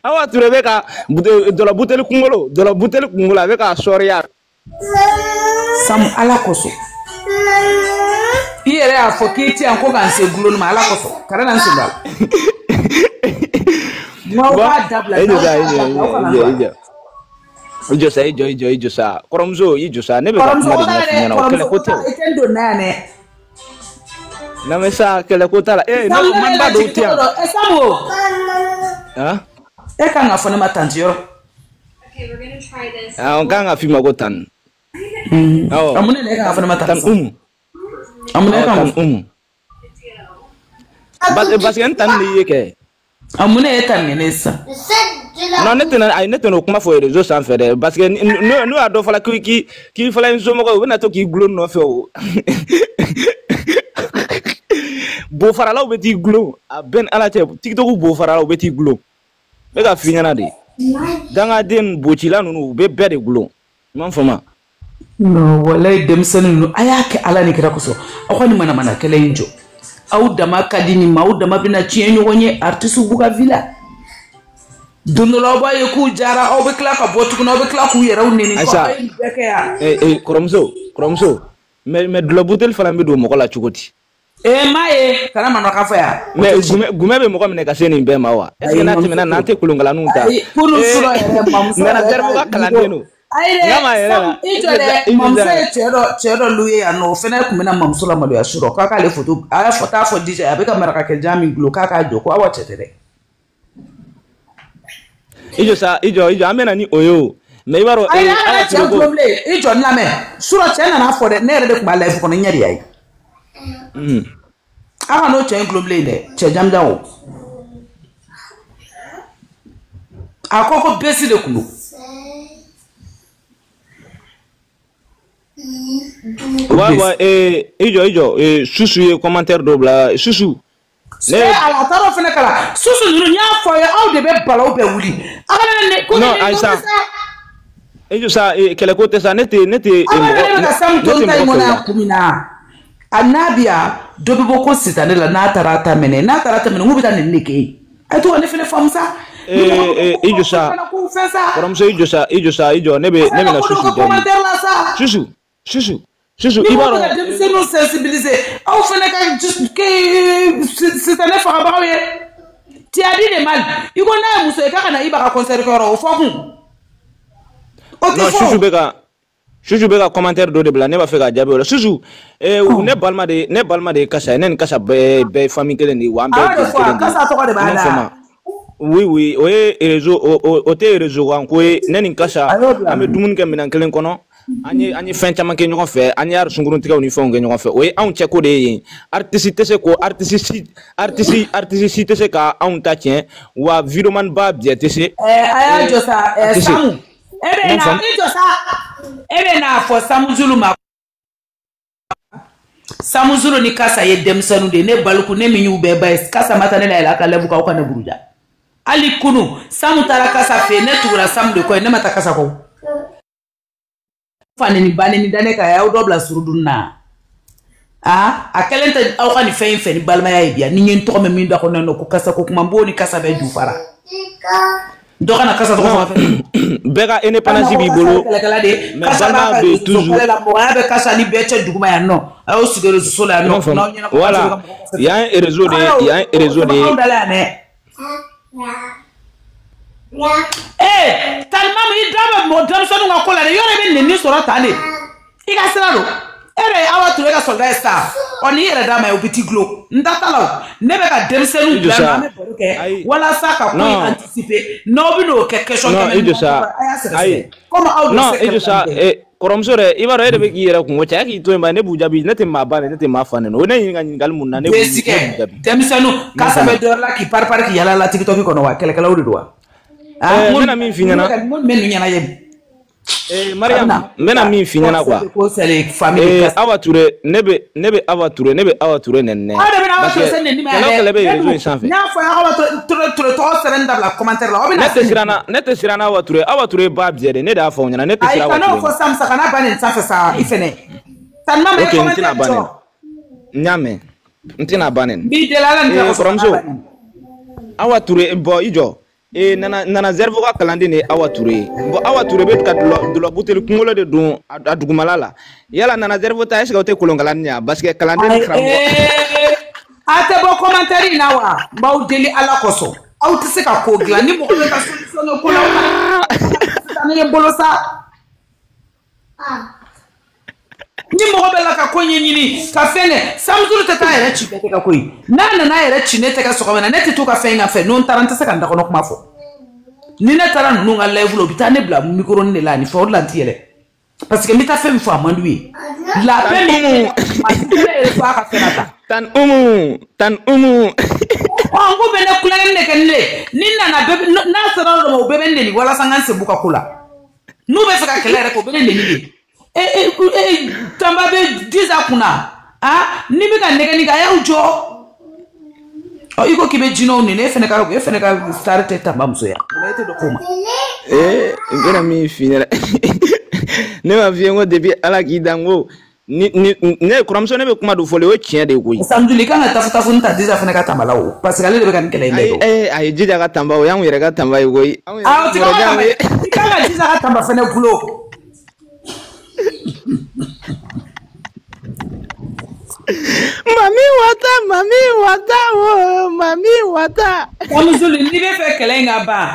Awa Ture bɛ ka dɔlɔ buteli kunkolo a bɛ k'a sɔriya. Samu Ala kosɔn. I yɛrɛ y'a fɔ k'i ti yan ko k'an se gulonni ma Ala kosɔn kana na n sen don a la. I jɔ sa kɔrɔmuso i jɔ sa ne bɛ ka kuma de ɲɛf'i ɲɛna o kɛlɛ ko tɛ o. Namɛ sa kɛlɛ ko t'a la ne ko man ba dɔw tɛ yan. Samu. E kan ka fɔ ne ma tanti yɔrɔ. N kan ka f'i ma ko tan. A mun de la e kan ka fɔ ne ma tan? Tan umu. A mun de e kan ka umu. Parce que n tan de y'i ye kɛ. A mun de ye tan ne ye sisan? Non ne tɛna ayi ne tɛna o kuma fɔ réseau sanfɛ dɛ parce que n'o y'a dɔn fana k'i fana ye n somɔgɔ ye u bɛna to k'i gulon nɔfɛ o. Bofaralaw bɛ t'i gulon a bɛɛ ni Ala cɛ TikTok bofaralaw bɛ t'i gulon n bɛ ka f'i ɲɛna de dangaden bocila ninnu u bɛ bɛɛ de gulon i m'a faamu. Non walayi denmisɛnnin ninnu a y'a kɛ Ala ni kira kosɔn aw ka nin manamana kɛlɛ in jɔ. Aw dama ka di nin ma aw dama bɛna tiɲɛ ɲɔgɔn ye artiste b'u ka vie la don dɔ la aw b'a ye k'u jara aw bɛ tila ka bɔ tuguni aw bɛ tila k'u yɛrɛw neni ko aw ye nin bɛɛ kɛ yan. Kɔrɔmuso mais dɔlɔ buteli fana bɛ don mɔgɔ la cogo di. M'a ye kana manamanakan fɔ yan. Mais gumɛ bɛ mɔgɔ minɛ ka se nin bɛɛ ma wa. Est ce que n'a tɛmɛna n'an tɛ kolonkalanniw ta. Kunun surɔ yɛrɛ mamuso yɛrɛ. Nana Zɛribo ka kalanden don. Ayi dɛ i jɔ dɛ mamuso ye cɛ dɔ lu ye yan nɔ o fana tun bɛna mamuso lamaloya surɔ k'a k'ale foto a y'a fɔ t'a fɔ DJ a bɛ ka marakakɛ jan min gulon k'a k'a jɔ ko awa cɛ tɛ dɛ. I jɔ sa i jɔ an bɛ na ni o ye o mais i b'a dɔn. Ayi an ka cɛ gulon bilen i jɔ n lamɛn surɔ cɛ nana fɔ dɛ ne yɛrɛ de tun b'a live kɔnɔ n ɲɛ de y'a ye. A ka n'o cɛ in gulon bilen dɛ cɛ jamujan o. A ko bɛsi de kun don. Ouais, i jɔ Susu ye commentaire dɔ bila Susu. Ne ala taara fana kala Susu ninnu n y'a fɔ aw ye aw de bɛ balawu bɛɛ wuli. A kana ne ko non Ayisa E jɔ sa kɛlɛko tɛ sa ne tɛ mɔgɔ ka Samu to ta in kɔnɔ yan kun min na a n'a bi yan dɔ bɛ bɔ ko sitanɛ la n'a taara ta minɛ n'a taara ta minɛ n k'u bɛ taa nin de kɛ yen a ye to ka ne fɛnɛ faamu sa. I jɔ sa kɔrɔmuso i jɔ sa i jɔ sa i jɔ ne bɛna Susu jaabi Susu i b'a dɔn ka denmisɛnninw sensibiliser aw fɛnɛ ka sitanɛ fagabagaw ye tu as dit de mal i ko n'a ye muso ye k'a ka na Iba ka concert kɛyɔrɔ o fɔ kun. Non, Susu bɛ ka commentaire dɔ de bila ne b'a fɛ k'a jaabi o la Susu ne balima de ye Kasa ye ne ni Kasa bɛɛ ye famille kelen de ye wa an bɛɛ ye jeli kelen de ye. Kasa tɔgɔ de b'a la. Oui o ye réseau o tɛ réseau kan ko ye ne ni Kasa an bɛ dumuni kɛ minɛn kelen kɔnɔ an ye fɛn caman kɛ ɲɔgɔn fɛ an ye hali sunkuruntigɛw ni fɛnw kɛ ɲɔgɔn fɛ o ye anw cɛ ko de ye yen artiste tɛ se ko artiste si tɛ se ka anw ta tiɲɛ wa videoman ba bɛɛ tɛ se. A y'a jɔ sa Samu. E bɛ na i jɔ sa e bɛ n'a fɔ Samu Zulu ma Samu Zulu ni Kasa ye denmisɛnninw de ye ne baliku ne min y'u bɛɛ ba ye Kasa ma taa ne la yɛlɛ a ka lɛbu kan aw ka ne buruja hali kunu Samu taara Kasa fɛ yen ne tugura Samu de kɔ ye ne ma taa Kasa kɔ fa neni ba neni da ne kan a y'aw dɔ bila surudun na a kɛlen tɛ aw ka nin fɛn in fɛ ni balimaya ye bi yan ni n ye n tɔgɔ mɛn min da kɔnɔ nɔ ko Kasa ko kuma n b'o ni Kasa bɛɛ ju fara. Dɔ kana Kasa tɔgɔ fɔ fɛn. Bɛɛ ka indépendance b'i bolo. Mais balima bɛ toujours. Mɔgɔya bɛ Kasa ni bɛɛ cɛ duguma yan nɔ. A y'aw sigi réseau la yan nɔ. Voilà. Il y a un réseau de il y a un réseau de. Eh, tellement i da bɛ mɔgɔ denmisɛnninw ka ko la dɛ yɔrɔ i bɛ nɛni sɔrɔ tan de. I ka sira don. E yɛrɛ ye Awa Ture ka soldat ye sisan. Ɔ n'i yɛrɛ d'a ma ye o bɛ t'i gulon. N da t'a la o. Ne bɛ ka denmisɛnninw bila nɔ an bɛ baro kɛ walasa ka ko in anticiper n'aw bɛ n'o kɛ question kɛmɛ ni a y'a sɛgɛsɛgɛ. Komi aw bɛ se kɛlɛ kɛ. Kɔrɔmuso dɛ i b'a dɔn e de bɛ k'i yɛrɛ kungo cɛ e k'i to yen ba ne b'u jaabi ne tɛ maa ba ne tɛ maa fa nɛni o ne ɲininka ɲininkali mun na ne b'u jaabi. Denmisɛnninw Kasa bɛ dɔ la k'i pari pari k'i yala la TikTok kɔnɔ wa kɛlɛkɛlaw de don wa. N bɛna min f'i ɲɛna. Mun bɛ ninnu ɲɛna ye. Mariam n bɛna min f'i ɲɛna quoi. Awa Ture ne bɛ Awa Ture ne bɛ Awa Ture nɛni. Aw de bɛna Awa Ture sɛnɛ nɛni ma yɛrɛ. Kɛlɛ bɛ réseau in sanfɛ. N y'a fɔ Awa Ture tɔgɔ sɛbɛnni dabila commentaire la. Aw bɛna. Ne tɛ siran Awa Ture Awa Ture ba biyɛ de ne de y'a fɔ aw ɲɛna ne tɛ siran Awa Ture. Ayi kan'o fɔ Samu sa kana ba nɛni sanfɛ sa i fɛnɛ. Tanima ma ye commentaire jɔ. N y'a mɛn n tɛna ba nɛni. N b'i deli Ala ni kira kosɔn kana ba nɛni. Awa Ture bɔn i jɔ. Nana Zerbo ka kalanden de ye Awa Ture ye bon Awa Ture bɛ ka dulɔ buteli kunkolo de don a dugumala la yala Nana Zerbo ta est ce que o tɛ kolonkalanni ye parce que kalanden ni karamɔgɔ. A tɛ bɔ commentaire in na wa n b'aw deli Ala kosɔn aw tɛ se ka ko dilan ni mɔgɔ bɛ ka solution ko la aw ne ye bolo sa. Ni mɔgɔ bɛ la ka ko ɲɛɲini ka fɛn kɛ Samu Zulu tɛ taa yɛrɛ ci bɛɛ tɛ ka ko ye n'a nana yɛrɛ ci ne tɛgɛ sɔgɔma na ne tɛ t'u ka fɛn in fɛ n'o taara n tɛ se ka n da kɔnɔ kuma fɔ ni ne taara ninnu ka live la u bɛ taa ne bila micro de la ani fɛn o de la n ti yɛlɛ parce que n bɛ taa fɛn min fɔ a man d'u ye la bɛɛ min ne yɛrɛ fɔ a ka fɛn na tan. Tan umu tan umu. Ɔ n ko bɛ ne kulonkɛ de kɛ ne ni n nana bɛɛ n'a sera yɔrɔ dɔ ma u bɛɛ bɛ n neni walasa n ka n sen b'u ka ko la n'u bɛ fɛ ka kɛlɛ yɛrɛ kɛ u bɛ ne neni de. Tanba bɛ Diza kunna n'i bɛ ka nɛgɛnni kɛ a y'aw jɔ ɔ i ko k'i bɛ jinɛw nɛni e fɛnɛ ka star tɛ Tanba muso ya e tɛ dɔn ko ma. N bɛna min f'i ɲɛna ne m'a f'i ye n ko depuis Ala k'i dan n ko ni ne kɔrɔmuso ne bɛ kuma dɔ fɔlen o ye tiɲɛ de ye koyi. Samuduli i kan ka tafu tafuni ta Diza fɛnɛ ka Tanba la o parce que ale de bɛ ka nin kɛlɛ in bɛɛ dɔn. Ayi ayi Jija ka Tanba o y'anw yɛrɛ ka Tanba ye koyi. O ti ka Tanba ye i kan ka Diza ka Tanba fɛnɛ gulo. Mami wata, mami wata, oh, mami wata. Samuzulu n'i bɛ fɛ kɛlɛ in ka ban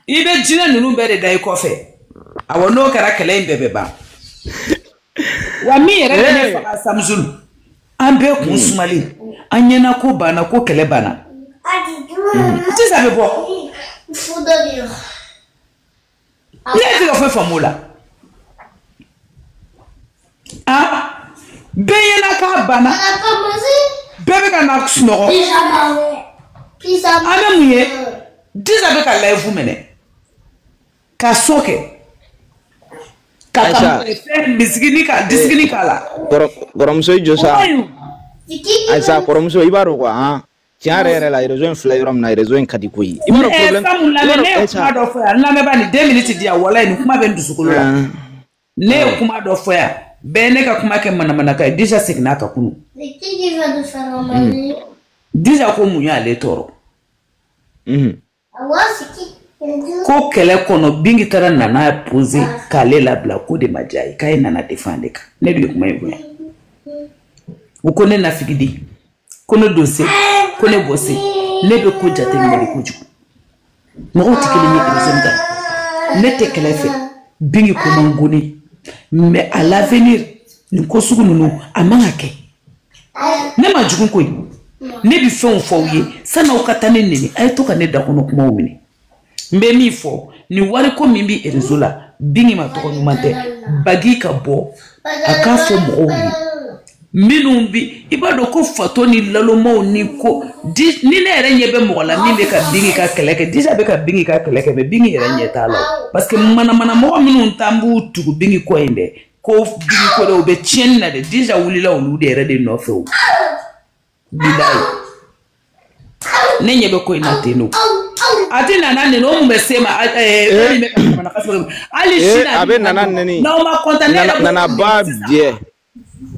i bɛ jinɛ ninnu bɛɛ de da i kɔfɛ awɔ n'o kɛra kɛlɛ in bɛɛ bɛ ban wa min yɛrɛ bɛ ne faga Samuzulu an bɛɛ kun sumalen an ɲɛna ko banna ko kɛlɛ banna sisan bɛ bɔ ne tɛ ka foyi faamu o la. Bɛɛ ɲɛna k'a banna bɛɛ bɛ ka na sunɔgɔ an bɛ mun ye Diza bɛ ka live minɛ ka so kɛ ka fɛn bisigini ka disigini k'a la. Kɔrɔmuso i jɔ sa Ayisa kɔrɔmuso i b'a dɔn quoi han Tiɲɛ yɛrɛ yɛrɛ la, réseau in filɛ yɔrɔ min na, réseau in ka di koyi. I b'a dɔn problème. Samu lamɛn, ne ye kuma dɔ fɔ yan, n lamɛnbaa, nin 2 minutes di yan, walayi nin kuma bɛ n dusukolo la. Ne ye kuma dɔ fɔ yan, bɛɛ ne ka kuma kɛ manamanakan ye. Déjà seginna a kan kunun. Déjà ko mun y'ale tɔɔrɔ? Ko kɛlɛ kɔnɔ, Bingi taara Nana posé k'ale labila, ko de ma diya ye, k'a ye Nana défendre kan. Ne de ye kuma in bonya. U ko ne nafigiden, ko ne donse, ko ne bɔse. Ne bɛ ko jateminɛ de kojugu. Mɔgɔw tɛ kelen ye réseau min kan. Ne tɛ kɛlɛ fɛ, Bingi ko man go ne, mais à l'avenir nin ko sugu ninnu a man ka kɛ. Ne ma jugu koyi, ne bɛ fɛnw fɔ aw ye san'aw ka taa ne neni. A ye to ka ne da kɔnɔ kumaw minɛ. N bɛ min fɔ, nin wariko min bɛ réseau la, Bingi ma tɔgɔ ɲuman tɛ. Bagi ka bɔ a k'a fɔ mɔgɔw ye minnu bi, i b'a dɔn ko fatɔ ni lalomaw ni ko di. Ni ne yɛrɛ ɲɛ bɛ mɔgɔ la min bɛ ka Bingi ka kɛlɛ kɛ, déjà bɛ ka Bingi ka kɛlɛ kɛ, mais Bingi yɛrɛ ɲɛ t'a la o, parce que manamana mɔgɔ minnu t'an b'u tugu Bingi kɔ in dɛ, ko Bingi ko dɛ, u bɛ tiɲɛni na dɛ. Déjà wulila olu de yɛrɛ de nɔfɛ o. Bilayi, ne ɲɛ bɛ ko in na ten no. A tɛ Nana neni, o mun bɛ se ma? Ɛɛ, min bɛ ka jamana kasɔrɔ hali sini a bɛ Nana neni. N'aw ma content, ne yɛrɛ Nana ba jɛ,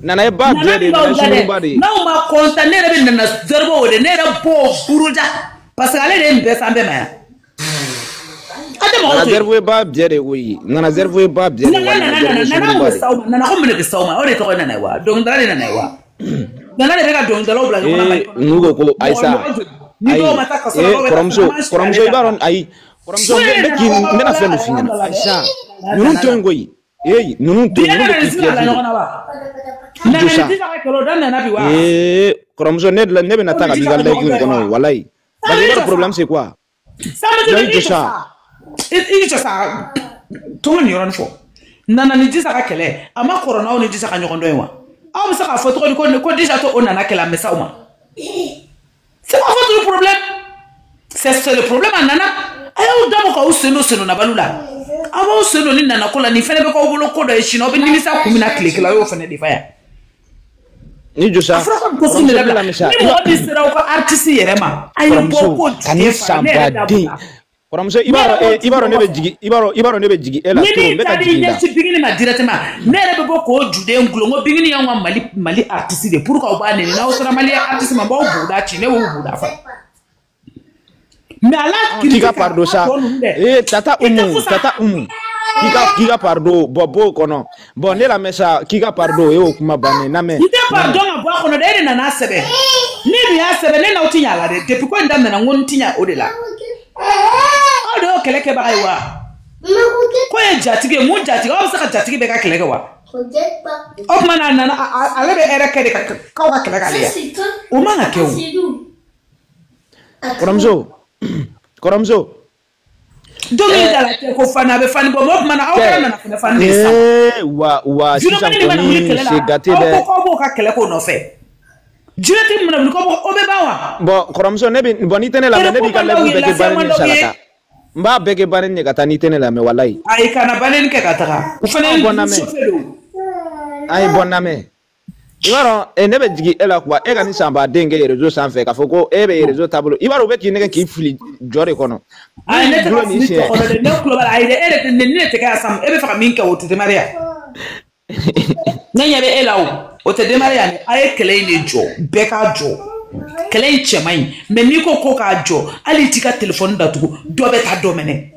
Nana ye ba jɛ de, Nana sunkuruba de ye. N'aw ma content, ne yɛrɛ bɛ Nana zɛribo o de, ne yɛrɛ b'o buruja, parce que ale de ye nin bɛɛ s'an bɛɛ ma yan. A tɛ mɔgɔw Nana to yen. Zɛribo ye ba jɛ de koyi. Nana Zɛribo ye ba jɛ de. Nana Wa Nana Nana Nana Zɛribo Nana mun sunkuruba bɛ de. s'aw ma? Nana ko mun de bɛ s'aw ma? O de tɔgɔ ye Nana ye wa? Dɔnkilidala de Nana ye wa? Nana de bɛ ka dɔnkilidalaw bila ɲɔgɔn na Mali kɔnɔ. N'u ko ko Mɔgɔ ayisa mɔgɔ joli ni dɔw ayi ma taa kaso la, dɔw bɛ taa kɔrɔmuso an b'an si ale kɔrɔmuso, i ta b'a kan. dɔn, ayi kɔrɔmuso, Mun n bɛ de n bɛ nana k'i ko n bɛna b'a fɛn dɔ f'i ɲɛna. la dɛ? Ayisa, ninnu to yen koyi. Ninnu to Bi yen, ne ninnu bɛ nana k'i ni sira piège bila de. ɲɔgɔn na wa? I Nana jɔ ni sa. Disa ka kɛlɛ o da nana bi wa? Kɔrɔmuso, ne de la ne bɛna Ko taa ni ka b'i Disa ka ka live ɲɔgɔn in dɔn ye kɔnɔ wa? walayi, parce que Samu i i b'a dɔn jɔ sa. problème c'est quoi? Samu Non, i i jɔ jɔ sa. sa. I jɔ sa. To nin yɔrɔnin fɔ. Nana ni Disa ka kɛlɛ a ma kɔrɔ n'aw ni Disa ka ɲɔgɔn dɔn ye wa? Aw bɛ se k'a fɔ cogo di ko Disa to o nana kɛlɛ a bɛ s'aw ma? C'est pas votre problème. C'est le problème à Nana. A y'aw dabɔ k'aw sen don sennabaliw la. Aw b'aw sen don ni Nana ko la, nin fɛnɛ bɛ k'aw bolo ko dɔ ye sini, aw bɛ nimisa kun min na tile kelen, aw y'o fɛnɛ de fa yan. Ni jɔ A sa. fɔra ko nin ko sugu de Kɔrɔmuso, ne dabila. lamɛn sa. Ni I b'a mɔgɔ min sera aw ka artiste yɛrɛ ma, a ye bɔ kɔrɔmuso ko ka nin juden fara ne yɛrɛ da sanbaden b'o la. Kɔrɔmuso, i Ne b'a yɛrɛ dɔn b'o i b'a dɔn ne bɛ kɔfɛ. jigin, i b'a dɔn ne bɛ jigin e la Ni trop, n min bɛ ka taara i jigin i la. ɲɛsin Bingini ma directement, ne yɛrɛ bɛ bɔ k'o juden gulon ko Bingini y'anw ka Mali artiste de, pour que aw b'a neni. N'aw sera Mali artiste ma, n b'aw buguda ci, ne b'o buguda fa. Mais ala K'i critique ka a pardon sa. tɔ ninnu dɛ. Tata I tɛ Umu, fusa. Tata Umu, k'i ka pardon bɔ b'o kɔnɔ. Bon, ne lamɛn sa, k'i ka pardon, e y'o kuma bannen lamɛn. I tɛ Lamɛn. pardon ka bɔ a kɔnɔ dɛ, e de nana sɛbɛn. Ne dun y'a sɛbɛn, ne n'aw ti ɲa a la dɛ. Depuis ko in daminɛna, n ko n ti ɲa o de la. Aw de y'o kɛlɛ kɛbaga ye wa? Ko ye jatigi ye, mun jatigi? Aw bɛ se ka jatigi bɛɛ ka kɛlɛ kɛ wa? O tuma na a nana ale bɛ hɛrɛ kɛ de ka k'aw ka kɛlɛ k'ale ye. O man ka kɛ o. Kɔrɔmuso, kɔrɔmuso. Dɔnkili da la tɛ ko fani, a bɛ fani bɔ, o tuma na aw Cɛ kɛra nana fɛnɛ fani de ye sa. Wa sisan Jurumani mana wuli kɔni kɛlɛ la, c'est gâté aw dɛ. ko k'aw b'o ka kɛlɛ k'o nɔfɛ. Jinɛtigi mana wuli k'aw b'o, o bɛ ban wa? Bon kɔrɔmuso, ne bɛ bon n'i tɛ ne lamɛn, ne Ereko b'i ka man d'aw live ye, bɛɛ kɛ lafiya banni man ni d'aw ye. saraka. N b'a bɛɛ kɛ banni ye ka taa n'i tɛ ne lamɛn walayi. Ayi, kana banni kɛ ka taga. O fana Ɔ ye bɔn lamɛn. chauffeur don. Ayi, bɔn lamɛn. I b'a dɔn ne bɛ jigin e la quoi, e ka nin sanbaden kɛ réseau sanfɛ k'a fɔ ko e bɛ réseau taabolo, i b'a dɔn u bɛ k'i nɛgɛ k'i fili jɔ de kɔnɔ. Ayi, N'u ne y'i tɛ gulon ka nin fili jɔ siɲɛ. kɔnɔ dɛ, ne tulo b'a la. Ayi dɛ, e de tɛ ne ne tɛ kɛ yan sa, e bɛ fɛ ka min kɛ o tɛ démarrer yan. Ne ɲɛ bɛ e la o, o tɛ démarrer yan dɛ. A ye kɛlɛ in de jɔ, bɛɛ k'a jɔ. Kɛlɛ in cɛ man ɲi, mais n'i ko ko k'a jɔ, hali i t'i ka téléphone datugu, dɔ bɛ taa dɔ minɛ.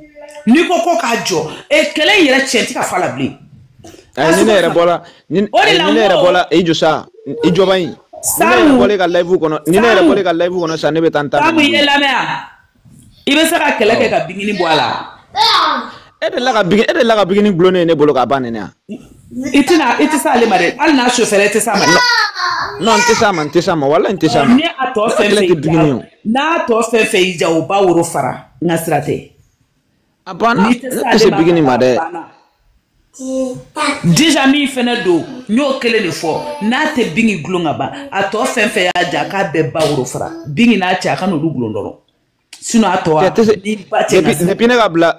N'i ko ko k'a jɔ, kɛlɛ in yɛrɛ tiɲɛ tɛ ka fɔ a la bilen. Ayi, ni ne yɛrɛ bɔra ni O de ayi la ni ne n yɛrɛ ko bɔra, i jɔ sa, i jɔba in. Ni ne yɛrɛ Samu bɔra e ka live kɔnɔ, ni ne yɛrɛ Samu bɔra e ka live kɔnɔ sa, ne bɛ taa n ta Samu minɛ i ye koyi. lamɛn wa? I bɛ se ka kɛlɛ kɛ Awɔ. ka Bingini bɔ a la. E delila ka bigini gulonnen ye ne bolo k'a ba nɛnɛ wa? I tɛna, i tɛ s'ale ma dɛ, hali n'a chauffeur i tɛ s'a ma dɛ. Non, n tɛ s'a ma, n tɛ s'a ma, walayi n tɛ s'a ma. Ni a tɔ Ne ka fɛn kɛlɛ fɛn tɛ y'i bigini diya, o. n'a tɔ fɛn fɛn y'i diya, o ba woro fara, n ka sira tɛ. A banna, N'i tɛ ne tɛ s'ale se ma bigini ka ma ban, a dɛ. banna. Déjà min fɛnɛ don, n y'o kelen de fɔ, n'a tɛ Bingi gulon ka ban, a tɔ fɛn fɛn y'a diya, k'a bɛɛ ba woro fara. Bingi n'a cɛ, a ka n'olu gulon dɔrɔn. Sinon a tɔ ni ba cɛ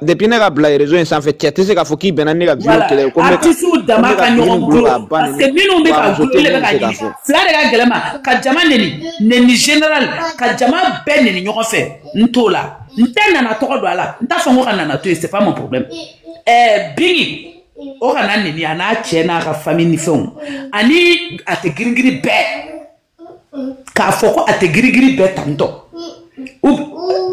depuis ne ka bila réseau in sanfɛ cɛ tɛ se k'a fɔ k'i bɛnna ne ka vidéo kɛlɛ ko artiste dama ka ɲɔgɔn bolo parce que minnu bɛ ka gulon de bɛ ka ɲini fila de ka gɛlɛn ma ka jama neni général ka jama bɛɛ neni ɲɔgɔn fɛ n t'o la n tɛ Nana tɔgɔ don a la n t'a fɔ n ko ka Nana to yen c'est pas mon problème. Bingi o kana neni a n'a cɛ n'a ka famille ni fɛnw ani a tɛ girin-girin bɛɛ k'a fɔ ko a tɛ girin-girin bɛɛ tantɔ. Ou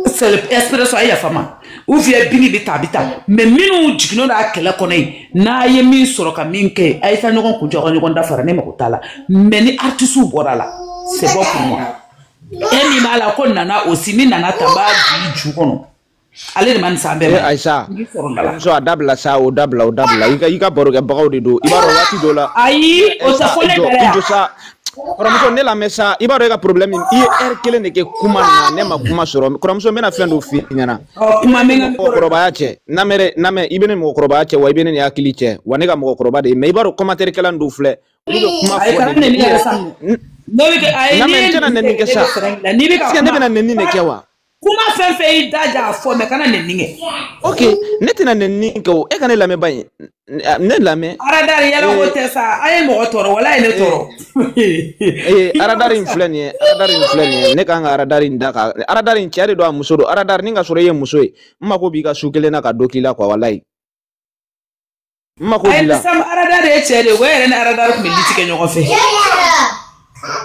c'est l'expression a yafa ma ou bien Bingi bɛ taa a bɛ taa mais minnu jiginnen don a kɛlɛ kɔnɔ yen n'a ye min sɔrɔ ka min kɛ a ye taa ɲɔgɔn kun jɔ ka ɲɔgɔn dafara ne mago t'a la mais ni artistes bɔra la c'est bon pour moi. E min b'a la ko Nana aussi ni Nana ta b'a bi ju kɔnɔ ale de ma nin san bɛɛ ma. Ayisa muso a dabila sa o dabila i ka barokɛbagaw de don i b'a dɔn waati dɔ la. Ayi o tɛ fɔ ne da la yan. Kɔrɔmuso ne lamɛn sa i b'a dɔn e ka problème i ye heure kelen de kɛ kuma na ne ma kuma sɔrɔ kɔrɔmuso n bɛna fɛn dɔ f'i ɲɛna. Kuma bɛ n ka mɔgɔkɔrɔbaya cɛ namɛ i bɛ ne mɔgɔkɔrɔbaya cɛ wa i bɛ ne ni hakili cɛ wa ne ka mɔgɔkɔrɔba de ye mais i b'a dɔn commentaire kɛla dɔw filɛ olu bɛ kuma fɔ ne yɛrɛ sa. Ne bɛ kɛ ayi ni n tɛna nɛni kɛ sa est-ce que ne bɛna nɛni de kɛ wa. Kuma fɛn fɛn y'i da ja a fɔ mais kana nɛni kɛ. Ok ne tɛna nɛni kɛ o e ka ne lamɛn ba in ne lamɛn. Aradari yala ko tɛ sa a ye mɔgɔ tɔɔrɔ wala ye ne tɔɔrɔ. Aradari in filɛ nin ye aradari in filɛ nin ye ne kan ka aradari in da ka aradari in cɛ de don a muso don aradari ni ka sɔrɔ e ye muso ye n mako b'i ka su kelen na ka dɔ k'i la quoi walayi. N mako b'i la. Ayi aradari ye cɛ de ye o yɛrɛ ni aradari tun bɛ liti kɛ ɲɔgɔn fɛ.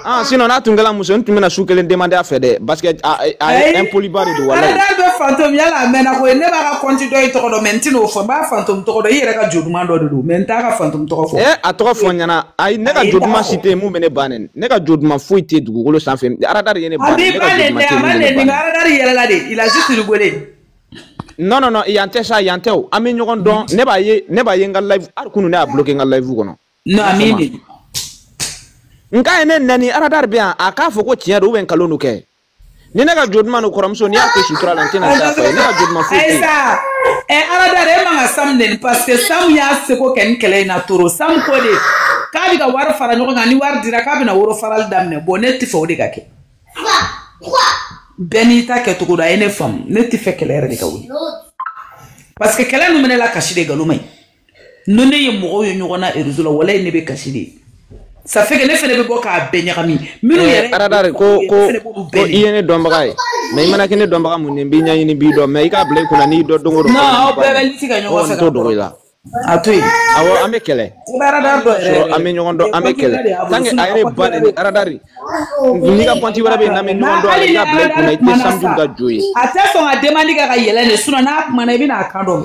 Ah sinon n'a tun kɛla muso n tun bɛna su kelen demander a fɛ dɛ parce que a ye impoli ba de don walayi. Aradari bɛ fantôme yala a mɛnna koyi ne b'a ka compte dɔ in tɔgɔ dɔn mais n tɛn'o fɔ n b'a fantôme tɔgɔ dɔn i yɛrɛ ka jo duman dɔ de don mais n t'a ka fantôme tɔgɔ fɔ. A tɔgɔ fɔ n ɲɛna ayi ne ka jo duman si tɛ yen mun bɛ ne ba nɛni ne ka jo duman foyi tɛ dugukolo sanfɛ aradari ye ne ba nɛni ne ka jo duman tɛ yen mun bɛ ne ba nɛni. Aradari yɛlɛla de il a juste rigolé. Non non non yan tɛ sa yan tɛ o an bɛ ɲɔgɔn dɔn ne b'a ye n ka live hali kunun ne y'a bloqué n ka live kɔnɔ. Non a m'i nɛni. Nka ye ne nɛni aradari bɛ yan a k'a fɔ ko tiɲɛ don ou bien nkalon don kɛ ni ne ka jo duman don kɔrɔmuso n'i y'a kɛ sutura la n tɛna se a fɔ ye ne ka jo duman foyi tɛ yen. Ayisa aradari e man ka Sam nɛni parce que Sam y'a seko kɛ nin kɛlɛ in na toro Sam ko de k'a bɛ ka wari fara ɲɔgɔn kan ni wari dira k'a bɛna woro farali daminɛ bon ne tɛ fɛ o de ka kɛ. Bɛɛ n'i ta kɛcogo don a ye ne faamu ne tɛ fɛ kɛlɛ yɛrɛ de ka wuli parce que kɛlɛ ninnu bɛ ne la kasi de nkalon ma ɲi ni ne ye mɔgɔw ye ɲɔgɔn na réseau la walayi ne bɛ kasi de. Ça fait que ne fɛnɛ bɛ bɔ k'a bɛɛ ɲagami minnu yɛrɛ. Aradari ko i ye ne dɔnbaga ye mais i mana kɛ ne dɔnbaga mun ye n b'i ɲɛɲini b'i dɔn mais i k'a bila i kunna n'i dɔn don o don. Non aw bɛɛ bɛ liti kɛ ɲɔgɔn fɛ. N t'o dogo i la. A to yen. Awɔ an bɛ kɛlɛ. I bɛ aradari dɔn yɛrɛ. An bɛ ɲɔgɔn dɔn an bɛ kɛlɛ tant que a ye ne ba nɛni aradari n'i ka compte wɛrɛ bɛ yen n'an bɛ ɲɔgɔn dɔn i k'a bila i kunna i tɛ Samjul ka jo ye. A tɛ sɔn ka demande kɛ ka yɛlɛ de sinon n'a kumana i bɛna a kan dɔn.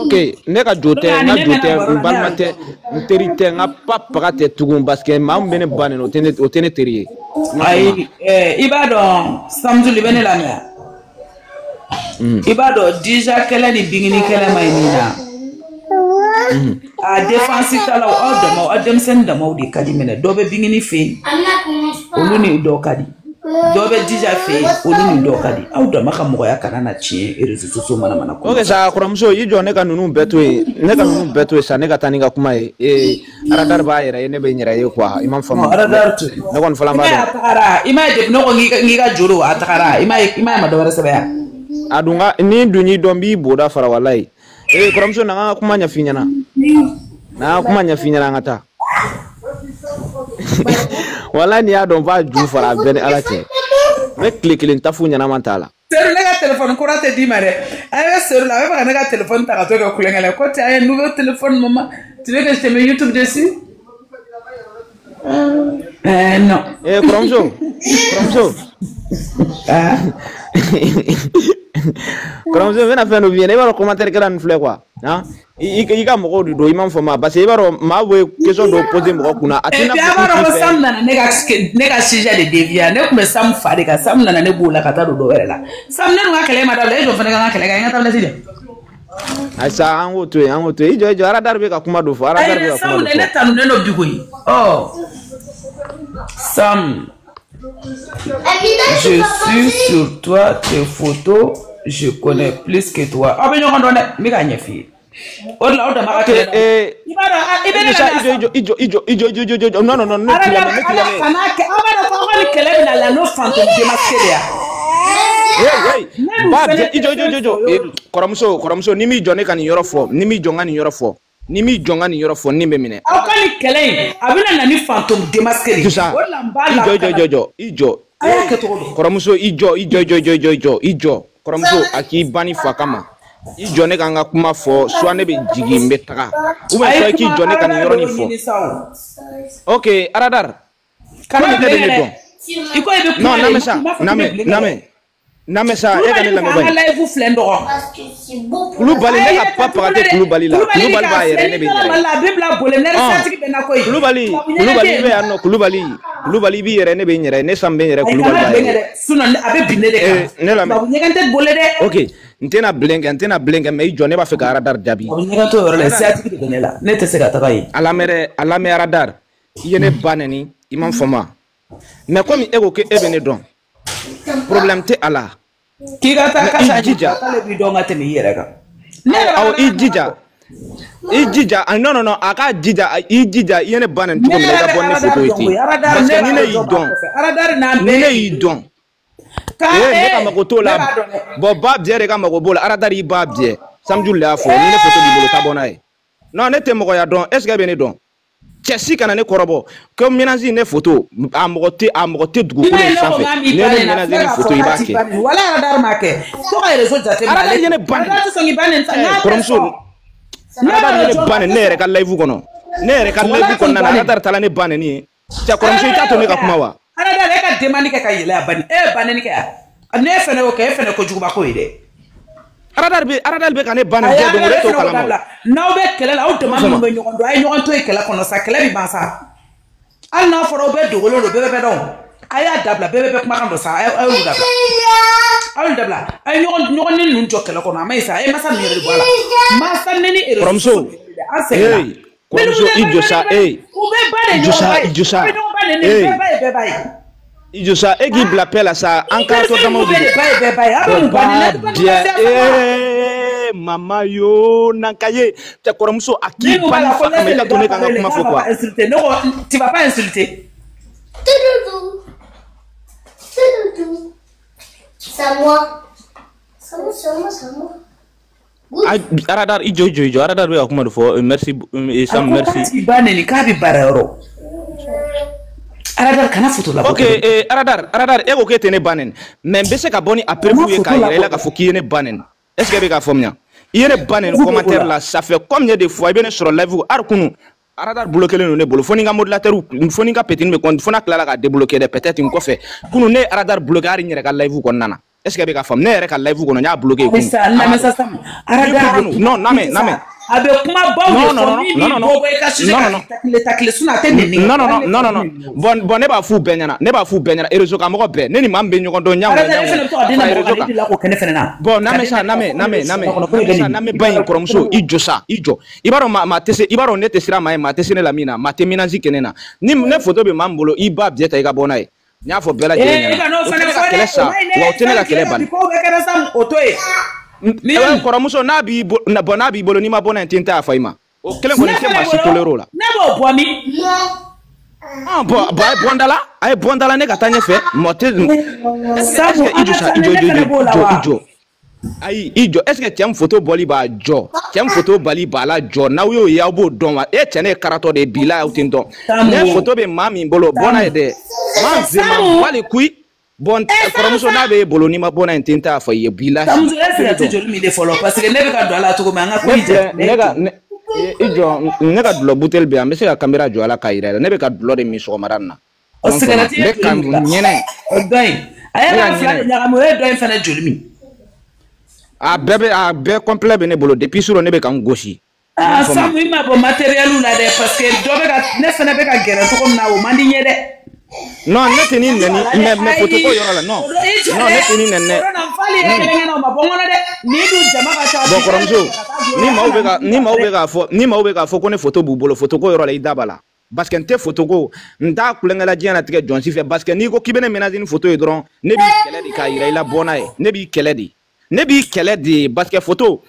Ok ne ka jo tɛ n ka jo tɛ n balima tɛ n teri tɛ n ka papaga tɛ tugun parce que maa min bɛ ne ba nɛni o tɛ ne teri ye. Ayi i b'a dɔn Samjul i bɛ ne lamɛn. I b'a dɔn déjà kɛlɛ ni bingini kɛlɛ ma ɲi nin na. A défense talaw aw damaw aw denmisɛnnin damaw de ka di minɛ dɔ bɛ bingini fɛ yen olu ni dɔ ka di dɔ bɛ dija fɛ yen olu ni dɔ ka di aw dama ka mɔgɔya kana na tiɲɛ réseaux sociaux mana mana kɔnɔ. Ok sa kɔrɔmuso i jɔ ne ka ninnu bɛɛ to yen ne ka ninnu bɛɛ to yen sa ne ka taa ni ka kuma ye aradari b'a yɛrɛ ye ne bɛ n yɛrɛ ye quoi i m'a faamu. Aradari to yen. Ne kɔni fana b'a dɔn. I m'a ye a tagara i m'a ye depuis ne ko n k'i ka jo don a tagara i m'a ye a ma dɔ wɛrɛ sɛbɛn yan. A dun ka ni dun y'i dɔn n b'i boda fara walayi. Kɔrɔmuso na an ka kuma ɲɛf'i ɲɛna na an ka kuma ɲɛf'i ɲɛna an ka taa walayi n'i y'a dɔn n b'a ju fara a bɛɛ ni ala cɛ n bɛ tile kelen tafu ɲɛnama t'a la. Seru ne ka téléphone kura tɛ d'i ma dɛ a bɛ Seru la a bɛ fɛ ka ne ka téléphone ta ka to kɛ kulonkɛ la ko tu as un nouveau téléphone maman tu veux que je te mette YouTube dessus? Non. Kɔrɔmuso kɔrɔmuso. Kɔrɔmuso n bɛna fɛn dɔ f'i ɲɛna i b'a dɔn commentaire kɛla nin filɛ quoi han i ka mɔgɔw de don i m'a faamu parce que i b'a dɔn maa bɛ question dɔw poser mɔgɔ kunna a tɛ n'a fɔ. Et puis a b'a dɔn ko Sam nana ne ka sujet de dévier ne tun bɛ Sam fa de kan Sam nana ne b'o la ka taa don dɔ wɛrɛ la Sam ne dun ka kɛlɛ ma dabila e jɔ fana ka n ka kɛlɛ kɛ n ka tablette dɛ. Ayisa an k'o to yen an k'o to yen i jɔ i jɔ aradari bɛ ka kuma dɔ fɔ aradari bɛ ka kuma dɔ fɔ. Sam ne tanunen don bi koyi ɔ Sam. Je suis sur toi, tes photos, je connais plus que toi. Ah ben ɲɔgɔn dɔn dɛ, n bɛ k'a ɲɛf'i ye. O de la o dama ka kɛlɛ. I b'a dɔn i bɛ ne lamɛn. I jɔ i jɔ i jɔ i jɔ i jɔ non non non ne t'i lamɛn ne t'i lamɛn. Kana kɛ aw b'a dɔn ko aw ka nin kɛlɛ bɛna la n'o fantôme démasqué de ya. Hey ba bɛ i jɔ i jɔ kɔrɔmuso ni m'i jɔ ne ka nin yɔrɔ fɔ ni m'i jɔ n ka nin yɔrɔ fɔ ni m'i jɔ n ka nin yɔrɔ fɔ ni bɛ minɛ. Aw ka nin kɛlɛ in a bɛna na ni fantôme démasqué de. O de la n b'a la. I jɔ i jɔ. A y'a kɛ cogo di. Kɔrɔmuso i jɔ i jɔ i jɔ i jɔ i jɔ kɔrɔmuso a k'i ban ni fa kama. I jɔ ne ka n ka kuma fɔ soit ne bɛ jigin n bɛ taga ou bien soit i k'i jɔ ne ka nin yɔrɔnin fɔ. Ok Aradar. Kana ne bɛ ne dɔn. I ko i bɛ kuma non lamɛn sa lamɛn sa e ka ne lamɛn bani. An ka live filɛ n dɔgɔ. Kulubali ne ka pa paga tɛ Kulubali la. Kulubali b'a yɛrɛ ne bɛ n yɛrɛ. A bɛ bila bole ne yɛrɛ satigi bɛ na koyi. Kulubali Kulubali i bɛ yan nɔ Kulubali Kulubali i b'i yɛrɛ ne bɛ n yɛrɛ ne san bɛ n yɛrɛ Kulubali b'a yɛrɛ. Sinon a bɛ bin ne de kan. Ne lamɛn. Ɲɛgɛn tɛ bole dɛ. Ok n tɛna bilen kɛ n tɛna bilen kɛ mais i jɔ ne b'a fɛ ka Aradar jaabi. A bɛ ɲɛgɛn t'o yɔrɔ la satigi de bɛ ne la ne tɛ se ka taga yen. A lamɛn dɛ a lamɛn Aradar i ye ne ba nɛni i ma faamu mais komi e ko k'e bɛ ne dɔn problème tɛ a la. K'i ka taa kasa jija k'ale b'i dɔn ka tɛmɛ i yɛrɛ kan. Awɔ i jija i jija non non non a k'a jija i jija i ye ne ba nɛni cogo min na i ka bɔ ni ne photo ye ten parce que ni ne y'i dɔn ni ne y'i dɔn ee ne ka mago t'o la bon ba biɲɛ de ka mago b'o la Aradar i ba biɲɛ Samjul de y'a fɔ ni ne photo b'i bolo taa bɔ n'a ye non ne tɛ mɔgɔya dɔn est ce que e bɛ ne dɔn. Cɛ si kana ne kɔrɔbɔ ko menace ne photo a mɔgɔ tɛ dugukolo in sanfɛ ne ne menace ne photo i b'a kɛ wala Aradar ma kɛ to ka réseau jate minɛ Aradar ye ne ba nɛni Aradar tɛ sɔn k'i ba nɛni kɔrɔmuso Aradar ye ne ba nɛni ne yɛrɛ ka live kɔnɔ ne yɛrɛ ka live kɔnɔna na Aradar taara ne ba nɛni ye cɛ kɔrɔmuso i t'a to ne ka kuma wa Aradar e ka demande kɛ ka yɛlɛ a bani e ye ba nɛni kɛ yan ne fɛnɛ y'o kɛ e fɛnɛ kojuguba ko ye dɛ. Aradar bɛ ka ne ba nɛni diɲɛ don o don e t'o kalama. N'aw bɛ kɛlɛ la aw dama minnu bɛ ɲɔgɔn dɔn a ye ɲɔgɔn to yen kɛlɛ kɔnɔ sa kɛlɛ bɛ ban sa hali n'a fɔra aw bɛɛ dogolen don bɛɛ bɛ dɔn a y'a dabila bɛɛ bɛ kumakan dɔn sa a y'olu dabila a y'olu dabila a ye ɲɔgɔn ni ninnu jɔ kɛlɛ kɔnɔ a ma ɲi sa a ye masa ninnu yɛrɛ de bɔ a la masa nɛni kɔrɔmuso an sɛgɛnna. Kɔrɔmuso i jɔ sa u bɛ ba de ɲɔgɔn ba ye i jɔ sa u bɛ ɲɔgɔn ba nɛni bɛɛ ba ye bɛɛ ba ye. I jɔ sa e k'i bila paix la sa an ka to damaw de don. Ba biɲɛ ee mama yo n'an ka ye cɛ kɔrɔmuso a k'i ba ni fa kama i ka to ne ka n ka kuma fɔ quoi. Ne ko tu vas pas insulter. C'est à moi. C'est moi, c'est moi, c'est moi. Aradar i jɔ i jɔ i jɔ Aradar bɛ ka kuma de fɔ merci Sam merci. A ko k'a t'i ba nɛni k'a bɛ baara yɔrɔ. Aradar kana photo labɔ. Ok Aradar e ko k'e tɛ ne ba nɛni mais n bɛ se ka bɔ ni a preuve ye k'a yira i la k'a fɔ k'i ye ne ba nɛni est ce que e bɛ k'a faamuya i ye ne ba nɛni commentaire la ça fait combien de fois i bɛ ne sɔrɔ live hali kunun Aradar bloqué len don ne bolo fo ni n ka modérateur fo ni n ka petit bɛ compte fo n'a tilala k'a débloquer dɛ peut-être n kɔfɛ kunun ne ye Aradar bloqué hali n yɛrɛ ka live kɔnɔna na est ce que e bɛ k'a faamu ne yɛrɛ ka live kɔnɔ n y'a bloqué kunun. Aradar non lamɛn lamɛn. A bɛ kuma baw de fɔ min b'i bɔ bɔ i ka sujet kan takile takile sinon a tɛ nɛni. Non non non non non bon bon ne b'a f'u bɛɛ ɲɛna ne b'a f'u bɛɛ ɲɛna réseau kan mɔgɔ bɛɛ ne ni maa min bɛ ɲɔgɔn dɔn ɲango ɲango. Bon lamɛn sa lamɛn lamɛn lamɛn lamɛn ba in kɔrɔmuso i jɔ sa i jɔ i b'a dɔn maa tɛ se i b'a dɔn ne tɛ siran maa ye maa tɛ se ne la min na maa tɛ menace kɛ ne na ni ne photo bɛ maa min bolo i ba biɲɛ ta i ka bɔ n'a ye n y'a fɔ bɛɛ lajɛlen ɲɛna o tɛ ne ka kɛlɛ sa wa o tɛ ne ka kɛlɛ bali. Kɔrɔmuso n'a b'i bolo n'a b'i bolo n'i ma bɔ n'a ye n tɛ a fa i ma o kelen kɔni tɛ maa si toléré o la. Ne b'o bɔ min. Bon a ye bɔ n da la a ye bɔ n da la ne ka taa ɲɛfɛ mɔgɔ tɛ. Sabu i jɔ sa i jɔ i jɔ i jɔ ayi i jɔ est ce que cɛ min photo bɔli b'a jɔ cɛ min photo bali b'a la jɔ n'aw y'o ye aw b'o dɔn wa e cɛ ne ye karatɔ de ye bi la aw tɛ n dɔn ne photo bɛ maa min bolo bɔ n'a ye dɛ maa zema wali kuyi. Bon kɔrɔmuso n'a b'e bolo n'i ma bɔ n'a ye n tɛ n t'a fɔ i ye bi la. Samuso e sigɛrɛti joli min de fɔlɔ parce que ne bɛ ka don a la cogo min an ka ko in jɛ. Ne ka i jɔ ne ka dulɔ buteli bɛ yan n bɛ se ka caméra jɔ a la k'a yira i la ne bɛ ka dulɔ de min sɔgɔmada in na. O sigɛrɛti ye joli min ɲɛnɛ. O dɔ in a ye ka fila de ɲagami o ye dɔ in fana joli min. A bɛɛ bɛ a bɛɛ complet bɛ ne bolo depuis surɔ ne bɛ ka n gosi. Ah Samu i ma bɔ matériel la dɛ parce que dɔ bɛ ka ne fana bɛ ka gɛrɛ cogo min na o man di n ye dɛ. Non ne tɛ ni nɛni mais photo ko yɔrɔ la non non ne tɛ ni nɛni dɛ. Bon kɔrɔmuso ni maaw bɛ k'a fɔ ni maaw bɛ k'a fɔ ko ne photo b'u bolo photo ko yɔrɔ la i da b'a la parce que n tɛ photo ko n t'a kulonkɛ la diɲɛlatigɛ jɔn si fɛ parce que n'i ko k'i bɛ ne menacer ni photo ye dɔrɔn ne b'i kɛlɛ de k'a yira i la bɔ n'a ye ne b'i kɛlɛ de ne b'i kɛlɛ de parce que photo